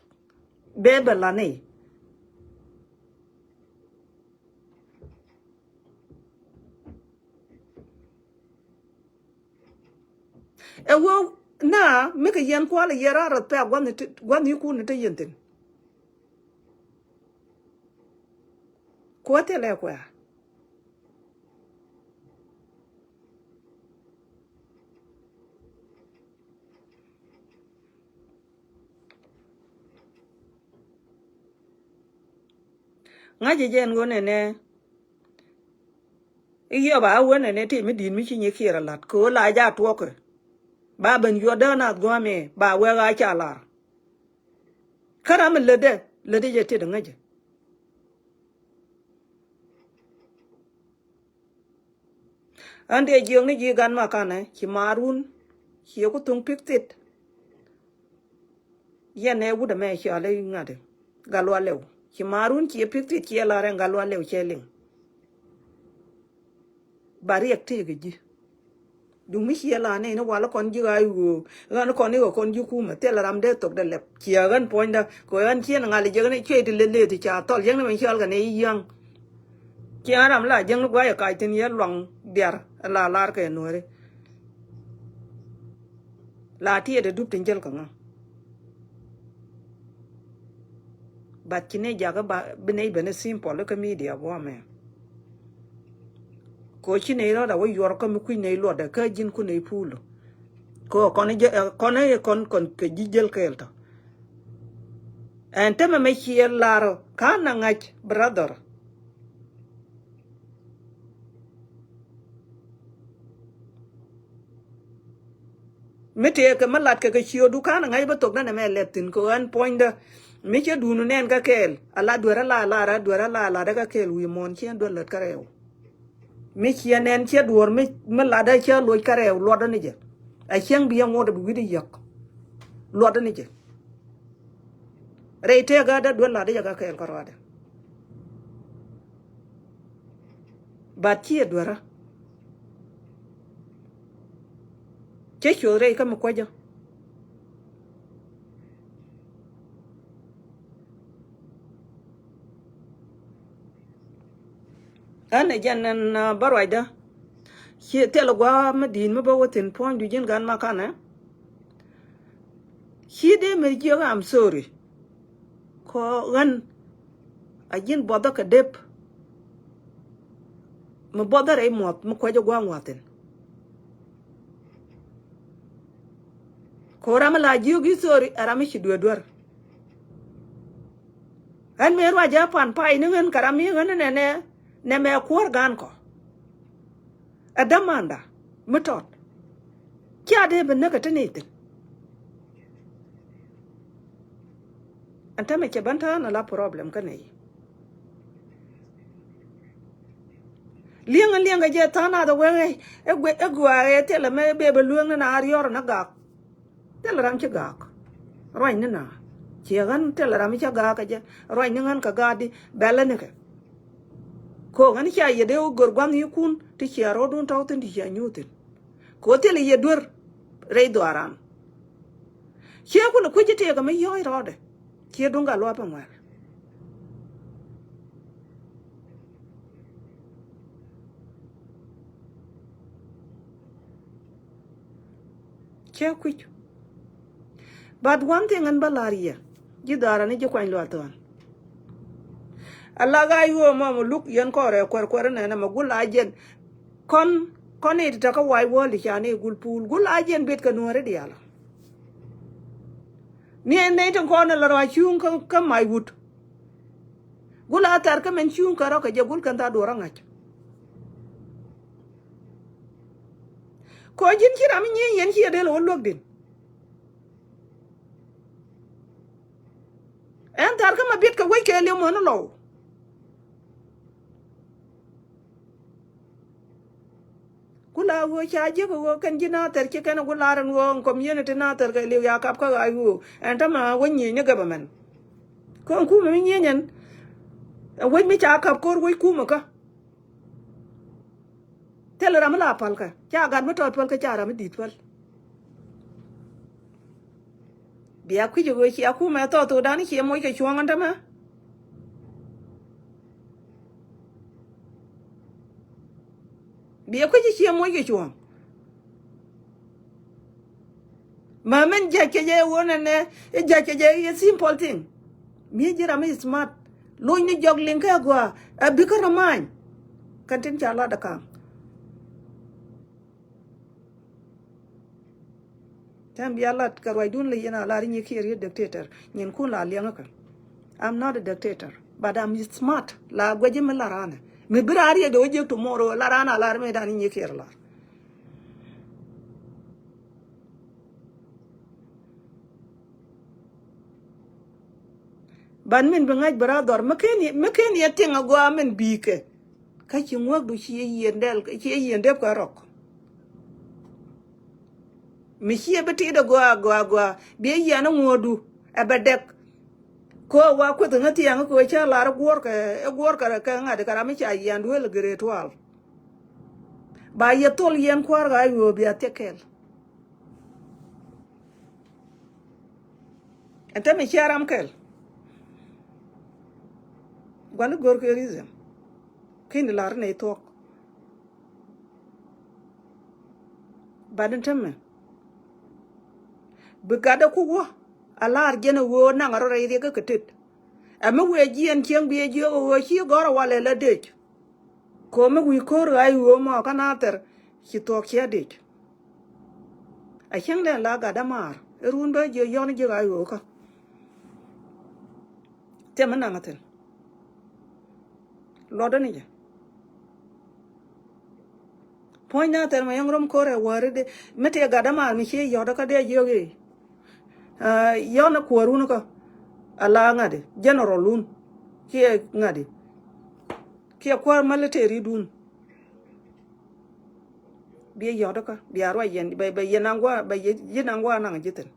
Bɛ bɛ la nɛy. Ɛ wee na mi kɛ yɛn kual ɛ yɛn raar rɔth pɛk gua̱n ni ti gua̱n ni kun ni te yɛn thin. Kuɔ thilɛ kuɛ. Ŋa̱c jɛ jɛn ɣöö nɛnɛ i̱ yɔp a ɣöö nɛnɛ ti mi di̱i̱t mi ci nyi kiɛɛr a la̱t kɛ ɣöö la ja tuɔkɛ. Ba ben yuɔt dee nath gua̱a̱mɛ ba wɛk a ca lar. Kä ram mi lätdɛ lätdɛ jɛ tet ŋäcä. Ɣän dee jiökni ji̱ gan ma kanɛ ci maarun. Ciɛ ku thuŋ pik thit. Yɛn ɛ wut ɛmɛ cɔal i̱ ŋa̱t i̱ Gatluak Lɛw ci maarun ciɛ pik thit ciɛ lar ɛn Gatluak Lɛw cɛ liŋ. Ba riɛk tëëkɛ ji̱. Duŋ mi ciɛ la nɛy ni wal kɔn ji̱ ɣa̱c ɣöö ɣän kɔn i̱ ɣä kɔn ji̱ kumɛ thilɛ ram dee thok dee lɛp ciɛ ɣän puɔ̱nydä kɛ ɣän ciɛ ni ŋa̱l jiäkni cuɛ ti lëlëë ti ca thɔl jiäkni mɛ cɔl kɛ nɛy yia̱ŋ. Ciɛ ɣän ram la jiäkni gua̱c ɛ kac thi̱n yɛ luaŋ diar ɛ la lar kɛ nuääri. La tiɛɛt ɛ dup tin jäl kɛ ŋa̱. But ci nɛy jakä ba bi nɛy ben i̱ simple i̱ kä media buɔ̱mɛ. Kɛ ɣöö ci nɛy rɔ̱t a wä yuɔr kä mi kui̱ nɛy luɔtdɛ kä ji̱n ku nɛy puul. Kɛ ɣöö kɔn i̱ jɛ kɔn i̱ kɔn kɔn kɛ ji̱ jäl kɛɛl tɔ. Ɛn temɛ mɛ ciɛ lar ka̱n a ŋa̱c brother. Mi tëëkɛ mi latkɛ kɛ ciötdu ka̱n a ŋa̱c bä thokdä nɛmɛ lɛp thi̱n kɛ ɣän puɔ̱nydä. Mi cä duun nɛn kä kɛɛl a la duer a la lar a duer a la lar kä kɛɛl wi̱i̱ muɔ̱ɔ̱n ciɛ duer lät kä rɛw. Mi ciɛ nɛn ciɛ duɔ̱ɔ̱r mi mi latdä ciɛ loc kä rɛw luɔtdä ni jɛ. A cieŋ bi yɛ ŋuɔ̱t bi wi̱cdä yäk. Luɔtdä ni jɛ. Rɛy tëëkä dee duer latdä jɛ kä kɛɛl kä ruaadɛ. But ciɛ duerä. Cä cuoth rɛy kä mi kuäcä. Ɣän ɛ jɛn ɛn bä ruacdä. Ci thilɛ gua̱a̱ mi di̱i̱t mi bä wä thi̱n puɔ̱nydu ji̱n gan ma kanɛ. Ci dee mi jiök, I'm sorry. Kɔ ɣän a ji̱n buɔthä kɛ dep. Mi buɔthä rɛy muɔth mi kuecä gua̱a̱ ŋuathin. Kɛ ɣöö ram mi la jiök i̱ sorry ɛ ram mi ci dueer duer. Ɣän mëë ruacä pan pay ni ɣän kɛ ram mi ɣän nɛnɛ nɛmɛ kuäär gan kɔ. Ɛ dämanda mi tɔt. Cia dee bi näk ɛ te nɛy thi̱n. Ɛn tämɛ cɛ bän tään ala problem kä nɛy. Li̱eŋä li̱eŋä jɛ tha̱a̱ŋ nath ɛ wee ɛ guɛ ɛ gua̱a̱ ɛ thilɛ mɛ bee bɛ lueŋ ni na riɔr ni gak. Thilɛ ram ci gak. Ruac ni na ciɛ ɣän thilɛ ram ci gak ɛ jɛ ruac ni ɣän kɛ gak di bɛlä ni kɛ. Ko̱o̱k ɣän cia yɛ dee wä gör gua̱n yikun ti cia ro̱o̱dun tɔ̱w thi̱n ti cia nyuuth thi̱n. Ko̱ thilɛ yɛ duer rɛy dhuaaran. Ciɛ kulɛ kui̱c i̱ tëëkɛ mi yɔ̱ɔ̱c rɔɔdɛ. Ciɛ duŋ ka luɔp ɛŋuɛl. Ciɛ kui̱c. But one thing ɛn bä la̱r yɛ ji̱ dhuaaran i̱ ji̱ kuany luath thɔɔn. Ala gaa yuɔɔm mɔ mɛ luk yɛn kɔrɛ kuɛr kuɛr nɛnɛ mɛ gul a jɛn. Kɔn kɔn i̱ ti tɛkä wac wäl ti ca ni gul puul gul a jɛn bet kɛ nuɔ̱ɔ̱ri diaal. Ni ɛn nɛy tin kɔn in la rɔ a cuŋ kä kä mac wut. Gul a thar kä mɛn cuŋ kɛ rɔ kɛ jɛ gul kɛn tha duɔ̱ɔ̱r a ŋa̱c. Kɔ ji̱n ci ram i̱ nyieny yɛn ci yɛ del wä luäk din. Ɛn thar kä ma biɛt kɛ wec kɛ liw mɔni lɔw. Ku la ɣöö ca jiäk ɣöö kɛn ji̱ Nathɛr ci kɛn ɛ ku lar ɛn ɣöö ɛn community Nathɛr kɛ liw ya kap kä ɣa̱c ɣöö ɛn tämɛ wec nyieny ni government. Kä ɛn kumɛ mi nyieny ɛn ɛ wec mi ca kap ko̱r wec kumɛ kä. Thilɛ ram mi la päl kɛ ca gat mi tɔt päl kɛ ca ram mi di̱t päl. Bia kui̱c ɛ ɣöö cia kumɛ thɔɔk thokdan i̱ cie moc kɛ cuɔ̱ɔ̱ŋ ɛn tämɛ. Bia kui̱c i̱ cie moc kɛ cuɔ̱ɔ̱ŋ. Ma min ja̱c kɛ jɛ ɣöö nɛnɛ i̱ ja̱c kɛ jɛ i̱ simple thing. Mi ji̱ ram i̱ smart. Lo̱cni jɔk liŋ kɛ gɔaa ɛ bikä rɛ ma̱a̱ny. Kɛn tin ca lat ɛ ka̱a̱ŋ. Tɛm bia lat kɛ ruacdun lɛ yɛn a lar i̱ nyi Kiir i̱ dictator. Nyinkun la liɛŋä kɛ. I'm not a dictator, but I'm smart. La guɛc mi la ranɛ mi bi raa riɛk de wä jiek tomorrow la ran a lar mi dan i̱ nyi Kiir lar. Ban min bi ŋa̱c bi raa dhɔr mi ken yɛ, mi ken yɛ tiŋ a gɔaa min bi̱i̱ kɛ. Kä ci ŋuäkdu ci yieen dɛl, ci yieen dep kɛ rɔk. Mi ciɛ bi ti̱i̱t a gɔaa gɔaa gɔaa biɛ yiɛn a ŋuɔ̱ɔ̱du ɛ bɛ dɛk. Kɛ wa kueth ŋä thiaŋ kɛ ca lar ɛ guɔ̱ɔ̱r kɛ, ɛ guɔ̱ɔ̱r kɛ, kɛ ŋa̱t kɛ ram mi ca yiɛn duel grade twelve. Ba yɛ thol yɛn kua̱r ɣa̱c ɣöö bia thiek kɛl. Ɛn tɛmɛ cia ram kɛl. Guali gör kɛ reason. Kin lar ni thuɔk. Bat ɛn tɛmɛ bi gatdä kuk wä a lar jɛn a ɣöö naŋ a rɔ rɛy riɛk kä tet. Ɛmɛ wëë jiɛn cieŋ bi ɛ jiök a ɣöö ci gɔ̱r a walɛ la dec. Komi wi̱i̱ ko̱r ɣa̱c ɣöö mɔ kä Nathɛr ci thuɔ̱k ciɛ dic. A cäŋ dɛn la gat dämaar i̱ run bä jiök yɔ̱n jiök ɣa̱c ɣöö kä. Thimɛ naŋ a thi̱n. Luɔtdä ni jɛ. Puɔ̱ny Nathɛr mɛ yɔ̱ŋ rom ko̱r ɛ wäri di mi tëë gat dämaar mi cie yɔ̱t kä dee jiök i̱. Yɔ̱n kuäärun kä a la ŋa̱di generalun kiɛ ŋa̱di kiɛ kuäär militaridun. Biɛ yɔ̱t kä bia ruac yɛn bɛ, bɛ yɛn aŋ gua̱a̱ bɛ yɛ, yɛn aŋ gua̱a̱ naŋ ji̱ thi̱n.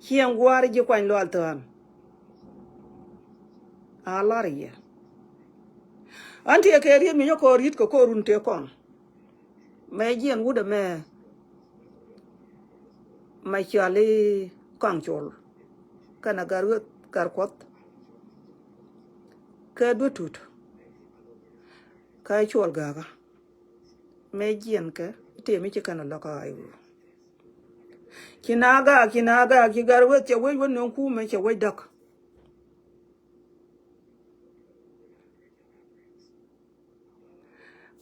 Ciɛ ŋuaar ji̱ kuany lual thään. A lar yɛ. An tiɛ kɛ riet mi nyɔk kɔɔr ri̱t kɛ kɔɔr run tëë kɔn. Mɛ jiɛn wut ɛmɛ. Mɛ cɔal i̱ Kɔaŋ Col. Kɛnɛ Gat Ɣöth, Gat Kuɔth. Kɛ Duet Tut. Kɛ Col Gaakä. Mɛ jiɛn kɛ tëë mi ci kɛn a lɔk a i̱ wur. Ci na gaak, ci na gaak, ci Gat Ɣöth cɛ wec wä nöŋ kumɛ cɛ wec däk.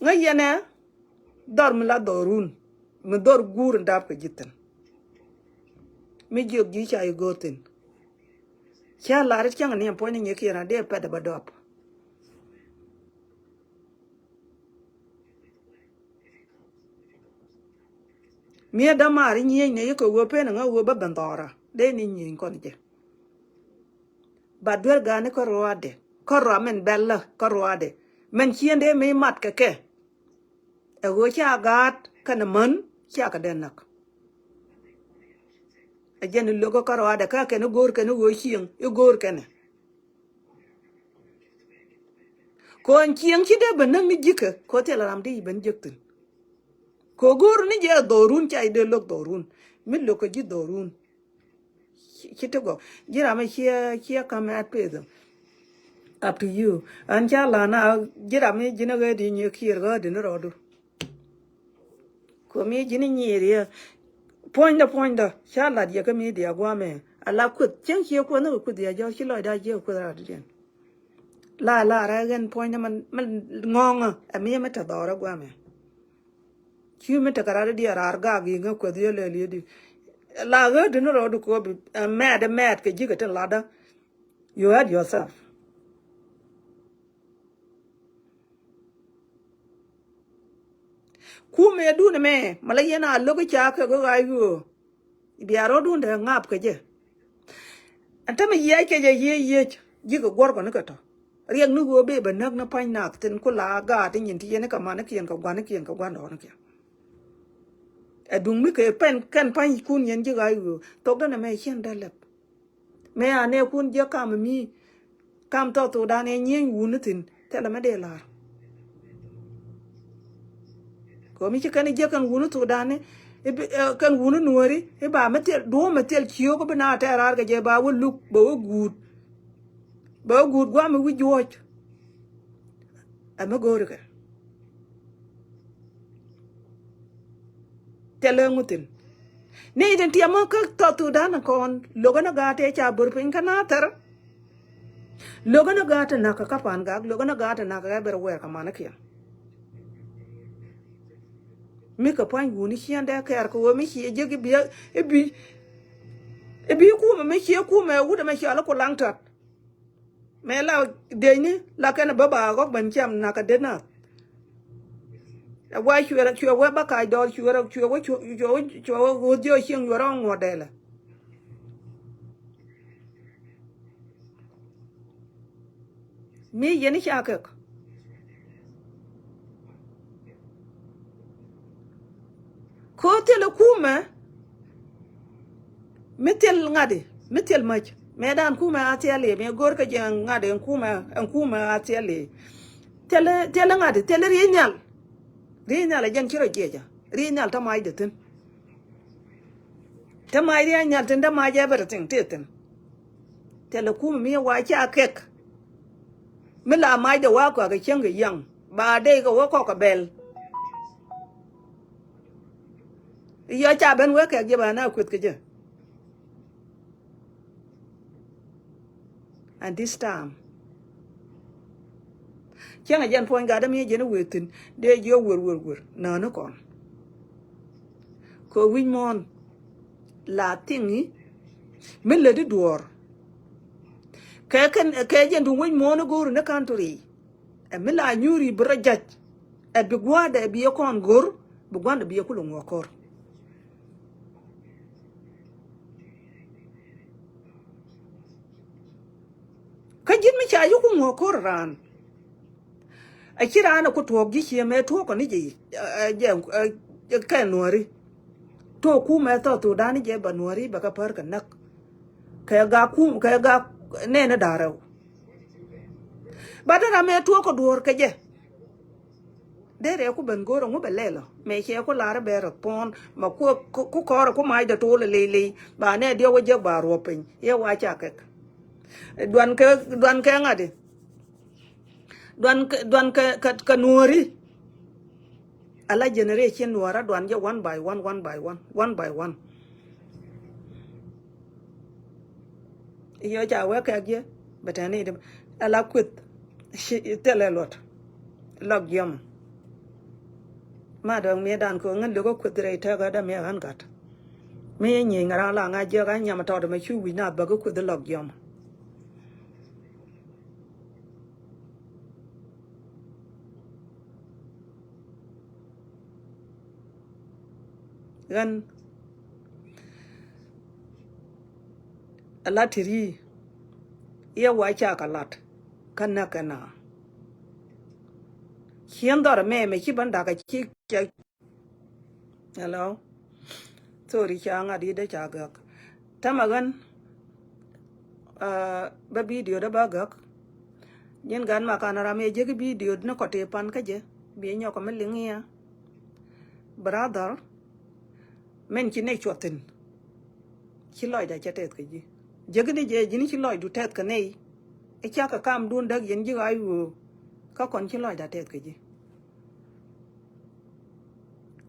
Ŋäc yɛnɛ dhɔr mi la dhɔrun mi dhɔr guur in dap kɛ ji̱ thi̱n. Mi jiök ji̱ ca i̱ go̱o̱r thi̱n. Ca la̱r i̱ cäŋ ni ɛn puɔ̱ny ni nyikiɛn a dee pɛt ɛ bä dɔp. Miɛ dämaar i̱ nyieny ni i̱ kɛ ɣöö pen ɛ ŋä ɣöö bä ben dhɔra dee ni nyieny kɔn jɛ. Ba duer gani kä ruaadɛ kä rua min bɛl lä kä ruaadɛ min cien dee mi mat kɛ kɛ. Ɛ ɣöö ca gaat kɛnɛ män ca kɛ dee näk. Ɛ jɛn i̱ lokä kä ruaadɛ kä kɛn i̱ go̱o̱r kɛn i̱ ɣöö cieŋ i̱ go̱o̱r kɛnɛ. Kɔn cieŋ ci dee ben näk ni ji̱kä kɛ ɣöö thilɛ ram dee i̱ ben jek thi̱n. Kɛ ɣöö go̱o̱r ni jɛ dhɔrun ca i̱ dee lo̱k dhɔrun mi lo̱k kɛ ji̱ dhɔrun. Ci ti gɔk ji̱ ram mi ciɛ ciɛ ka̱m ɛ at peth. Up to you. An ca lan a ji̱ ram mi ji̱n a ɣädi nyikiɛr ɣädi ni rɔɔdu. Komi ji̱n nyier yɛ puɔ̱nydä puɔ̱nydä ca lat yɛ kä mi diɛ guamɛ. A la kueth cieŋ ciɛ kueth ni kɛ kueth yɛ jɔk ci lɔcda jiɛ kueth rat diɛn. La la rɛ ɣän puɔ̱nydä mɛ ŋɔ̱ŋä ɛ mi mi te dhɔrä guamɛ. Ci mi tekɛ rat diɛ rar gak i̱ ŋä kueth yɛ lɛl yɛ di. La ɣä di ni rɔ di kopi mɛt mɛt kɛ ji̱ kɛ tin latdä. You hurt yourself. Kumɛ dun mɛ mɛ la yɛn a lo̱k ca kɛ gök a yuɔ. Bia rɔ̱dun dee ŋap kɛ jɛ. Ɛn tämɛ yiëë kecɛ yiëë yiëë ji̱ kɛ guɔ̱rkɔ ni kɛ tɔ̱. Riɛk ni ɣöö bëë bɛ näk ni pa̱ny nath thi̱n ku la gaat ti nyin ti yɛn kɛ manikiɛn kɛ gua̱nikiɛn kɛ gua̱ndɔɔŋnikiɛn. Ɛ duŋ mi kɛ pɛn kɛn pa̱nykun yɛn ji̱ ɣa̱c ɣöö thok däna mɛ ciɛn dee lɛp. Mëë a nɛɛkun jiäk kam mi kam thɔɔk thokdan ɛ nyieny wuni thi̱n thilɛ mi dee la̱r. Kɛ mi ci kɛn jiäk kɛn wuni thokdan i̱ bi kɛn wuni nuɔ̱ɔ̱ri i̱ ba mi thil duɔ̱ɔ̱m mi thil ciöök i̱ bi na tɛɛr raar kɛ jɛ ba wä luk bɛ wä guut. Bɛ wä guut guam i̱ wi̱c juɔ̱ɔ̱c. Ɛ mi go̱o̱ri kɛ thilɛ ŋuthin. Ni itin tiɛmä kä thɔɔk thokdan kɔn lo̱kɛ ni gaat tëë ca bör piny kä na thɛr. Lo̱kɛ ni gaat ti nakä kä pan gak lo̱kɛ ni gaat ti nakä ɛ bɛr wɛɛr kɛ manikiɛn. Mi kɛ pua̱ny wuni ciɛn dee kɛɛr kɛ ɣöö mi ciɛ jiäk i̱ bi i̱ bi i̱ bi kumɛ mi ciɛ kumɛ wut ɛmɛ ciɔl i̱ ku laŋ tɔt. Mëë la dëëcni la kɛn bä ba ɣɔk ben ciam nakä det nath. Ɛ guay cuɛ rɛ cuɛ wä bä kac dɔɔr cuɛ rɛ cuɛ wä cuɛ wä cuɛ wä ɣöth jiɔ cieŋ yuɔrɔ ŋuɔt dɛlɛ. Mi yɛn i̱ ca kɛk. Ko thil kumɛ mi thil ŋa̱di mi thil mäc. Mëë dan kumɛ a thil i̱ mi go̱r kä jɛ ŋa̱di ɛn kumɛ ɛn kumɛ a thil i̱. Thil thil ŋa̱di thil ri̱i̱ nhial. Ri̱i̱ nhial a jɛn ci rɔ jiɛcä ri̱i̱ nhial tä macdɛ thi̱n. Tä mac ri̱i̱ nhial thi̱n tä mac everything ti thi̱n. Thil kumɛ mi wa ca kɛk. Mi la macdɛ wa kɔak ɛ cieŋ kɛ yiaŋ ba dee kɛ wä kɔk kɛ bɛl. Yɔ ca ben wee kɛk jɛ ba na kueth kɛ jɛ. And this time cieŋ a jɛn puɔ̱ny gat däm yɛ jɛn i̱ wëë thi̱n dee jiɔ wër wër wër nääni kɔn. Kɛ wi̱c muɔ̱ɔ̱n la thiŋ i̱ mi lät i̱ duɔ̱ɔ̱r. Kɛ kɛn kɛ jɛn duŋ wi̱c muɔ̱ɔ̱n i̱ go̱o̱ri ni country. Ɛ mi la nyuuri bi rɔ jac. Ɛ bi gua̱a̱dɛ bi yɛ kɔn go̱r bi gua̱a̱dɛ bi yɛ kulɛ ŋuɔ̱k ko̱r. Kä ji̱n mi ca yuk ŋuɔ̱k ko̱r raan. Ɛ ci raan ɛ ku tuɔɔk ji̱ ciëmɛ tuɔɔk kɔn ni jɛ kɛ nuɔ̱ri. Tuɔɔk kumɛ thɔɔk thokdan ni jɛ bɛ nuɔ̱ri bɛ kɛ pär kɛ näk. Kɛ gak kum kɛ gak nɛn ni da̱rɛw. Bat ram ëë tuɔɔk kɛ duɔ̱ɔ̱r kɛ jɛ. Derɛ ku ben go̱o̱r ɛŋu bɛ lɛl ɔ mëë cɛ ku lar bɛ rɔ puɔ̱ɔ̱n ma ku ku kɔɔr ku mac dee tool ley ley ba nɛ diɔk wä jek ba ruɔp piny yɛ wa ca kɛk. Duan kɛ duan kɛ ŋa̱di. Duan kɛ duan kɛ kɛ nuɔ̱ri. Ala generation nuɔ̱ra duan jɛ one by one one by one one by one. Yɔ ca wee kɛk yɛ bɛ tɛni di ala kueth. Thilɛ luɔt lɔk jiɔm. Ma dɔ̱ŋ mi dan kɛ ŋän lek kä kueth rɛy tɛk ɣä dämi ɣän gat. Mi yɛ nyieny ŋa̱ran la ŋa̱ jiɛk a nyam tɔt mɛ cu wi̱c na bäk kä kueth lɔk jiɔm. Ɣän a lat ti ri yɛ wa ca kɛ lat kä näk kɛ na. Cien dhɔr mɛ mɛ ci bän dak a ci cɛ. Hello. Sorry ca ŋa̱t i̱ dee ca gäk. Tämɛ ɣän bä bidio dee bä gäk. Nyin gan ma kan ram yɛ jek bidio ni kɔ ti pan kä jɛ bi nyɔk mi liŋ iɛ. Brother, min ci nɛy cuɔthin. Ci lɔcda cɛ tɛth kɛ ji̱ jek ni jɛ ji̱n ci lɔcdu tɛth kɛ nɛy. I̱ cakɛ kamdun däk yɛn ji̱ ɣa̱c ɣöö kä kɔn ci lɔcda tɛth kɛ ji̱.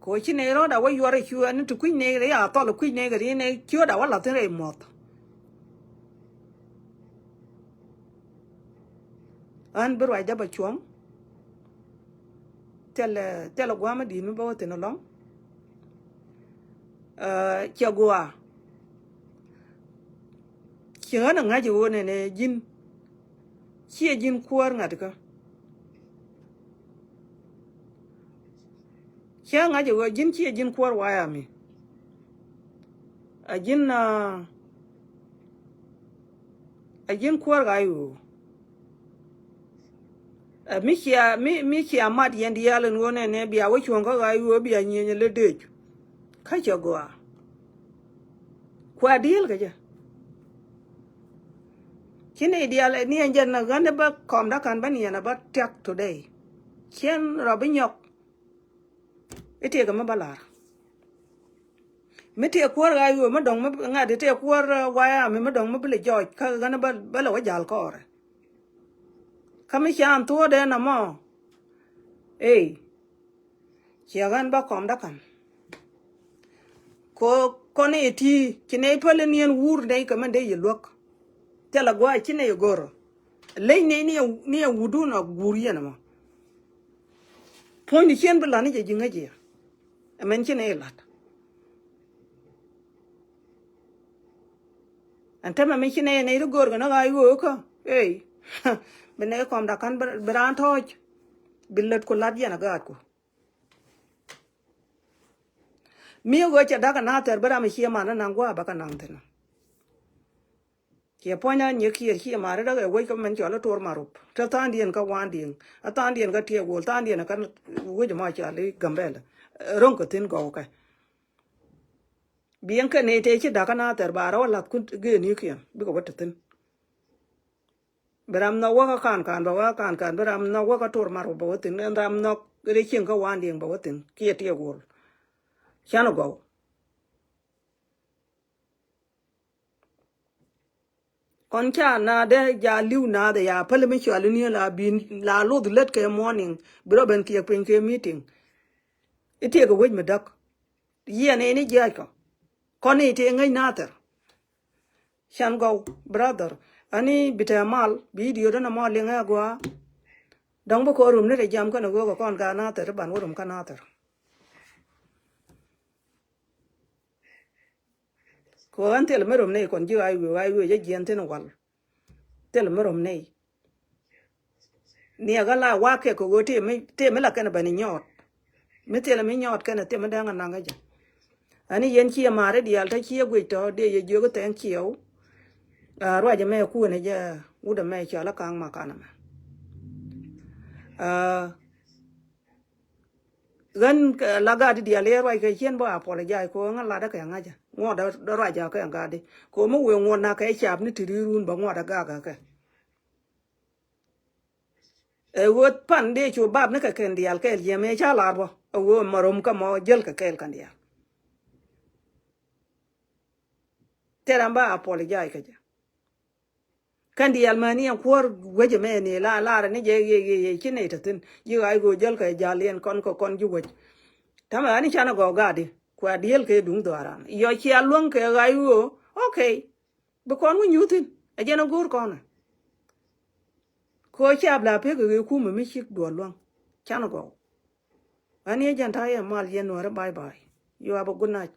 Kɛ ɣöö ci nɛy rɔ̱ɔ̱da wä yuɔr i̱ cuɛ ni ti kui̱c nɛy rɛy a thɔl i̱ kui̱c nɛy kɛ ri nɛy ciötda wä la̱th in rɛy muɔ̱th. Ɣän bi ruacdä bɛ cuɔ̱ŋ. Thilɛ thilɛ gua̱a̱m mi di̱i̱t mi bä wä thi̱n ɛlɔ̱ŋ. Cɛ gua̱a̱. Ci ɣän ɛ ŋa̱c ɛ ɣöö nɛnɛ ji̱n. Ciɛ ji̱n kuäär ŋa̱t kä. Ciɛ ŋa̱c ɛ ɣöö ji̱n ciɛ ji̱n kuäär wayami. A ji̱n a A ji̱n kuäär ɣa̱c ɣöö. Ɛ mi cia, mi, mi cia mat yɛn diaal ɛn ɣöö nɛnɛ bia wä cuɔ̱ŋ kä ɣa̱c ɣöö bia nyieny ɛ lät dëëc. Kä cɛ gɔaa. Kua diëël kɛ jɛ. Ci nɛy diaal ɛ ni ɛn jɛn ɛ ɣän ɛ bä kɔmda ka̱n bä niɛn ɛ bä tiak today. Cien rɔ bi nyɔk. I̱ tiɛɛk mi bä la̱r. Mi tiɛɛk kuäär ɣa̱c ɣöö mi dɔ̱ŋ mi ŋa̱t i̱ tiɛɛk kuäär, ɛ, waya mi mi dɔ̱ŋ mi bi lɛ jɔɔc kä ɣän bä, bä lɛ wä ja̱l kɔɔrɛ. Kä mi can thuɔ̱ɔ̱dɛ nɔmɔ. Ey. Ciɛ ɣän bä kɔm dä ka̱n. Ko kɔn i̱ ti ci nɛy päl in yɛn wur nɛy kɛ mɛn dee yɛ luäk. Thilɛ gua̱a̱c ci nɛy ɛ go̱r. Leny nɛy ni ɛ, ni ɛ wudun ɔ guur yɛn ɛmɔ. Puɔ̱ny di cien bi la̱t ni jɛ ji̱ ŋäc yɛ. Ɛmɛn ci nɛy la̱t. Ɛn tämɛ mi ci nɛy nɛy ti go̱o̱r kɛ ni ɣa̱c ɣöö kä. Ey. Bi nɛy kɔmda ka̱n bi, bi raan tɔ̱ɔ̱c. Bi lät ku la̱t yɛn ɛ gaatku. Mi ɣöö cɛ da̱k ɛ na̱a̱thɛr bi ram ɛ cie man ni naŋ gua̱a̱ bä kä naŋ thi̱n. Ciɛ puɔ̱ny a nyiek kiɛɛr ciɛ ma̱a̱ri däk ɛ wec kä mɛn cɔl i̱ tuɔr marup. Te tha̱a̱ŋdiɛn kä wa̱a̱ŋdiɛn. A tha̱a̱ŋdiɛn kä tiɛɛk wol, tha̱a̱ŋdiɛn kä wec mɔ cɔal i̱ Gambɛl. Ro̱ŋ kɛ thi̱n gɔw kɛ. Biɛŋ kɛ nɛy tëë ci da̱k kä na̱a̱thɛr ba rɛw a la̱th kun gëënikiɛn. Bikɛ wä te thi̱n. Bi ram nhɔk wä kä ka̱n ka̱n bɛ wä kä ka̱n ka̱n. Bi ram nhɔk wä kä tuɔr marup bɛ wä thi̱n. Ɛn ram nhɔk rɛy cieŋ kä wa̱a̱ŋdiɛn bɛ wä thi̱n. Kiɛ tiɛɛk wol. Canɛ gɔw. Kɔn ca naath dee ja li̱w naath ya päl mi cual ni la bi la loth lät kɛ morning bi rɔ ben thiek piny kɛ meeting. I̱ tiek kɛ wec mi däk. Yiɛn in i̱ jiac kɔ. Kɔn i̱ ti ŋäc nathɛr. Can gɔw, brother. Ani bi tɛ mal, bi idiot ni mɔ liŋ ɛ gua. Dɔ̱ŋ bi kɔn rum ni rɛ jam kɛn ɣöö kɛ kɔn ka nathɛr i̱ ban wä rum kä nathɛr. Kɛ ɣän thil mi rom nɛy kɔn ji̱ ɣa̱c wee ɣa̱c wee jɛ jiɛn thi̱n wal. Thil mi rom nɛy. Niɛk ɣä la wak kɛ kɛ ɣöö ti mi, ti mi la kɛn bɛn inyɔɔt. Mi thil mi nyɔɔt kɛn ti mi dɛŋ anaŋ kä jɛ. Ani yɛn ciɛ ma̱a̱ri diaal te ciɛ guic tɔ dee yɛ jiök thank you. Aa, ruacɛ mɛ kuënɛ jɛ wut ɛmɛ cɔal ɛ ka̱ŋ ma kanɛ mɛ. Aa, Ɣän, eh, la gat di diaal yɛ ruac kɛ cien bä apologize ko ɣän ladä kɛ ŋa̱cä ŋuɔt dä ruac kɛ gat di ko mi wëë ŋuɔt na kɛ cap ni ti ri run bä ŋuɔt dä gak kɛ. Ɛ ɣöö pan dee cu bap ni kɛ kɛn diaal kɛɛl jiɛm ëë ca lar bä ɛ ɣöö mɛ rom kä mɔ jäl kɛ kɛɛl kɛn diaal. Tëë ram bä apologize kä jɛ. Kɛn diaal mäni ɛn kuäär wec ɛmɛ ni la lar ni jɛ yɛ yɛ yɛ ci nɛy te thi̱n ji̱ ɣa̱c ɣöö jäl kɛ jal yɛn kɔn kɛ kɔn ji̱ wec. Tamɛ ɣän i̱ canɛ gɔw gatdi kua diël kɛ duŋ dhɔaaran yɔ cia luäŋ kɛ ɣa̱c ɣöö. Okay. Bi kɔn wä nyuuth thi̱n ɛ jɛn ɛ go̱o̱r kɔn ɛ. Kɛ ɣöö cia bla pek kɛ ɣöö kumɛ mi cik duɔl luäŋ. Canɛ gɔw. Ɣän i̱ jɛn ta̱a̱ yɛ mal yɛn nuɔ̱ɔ̱rä bye bye. You have a good night.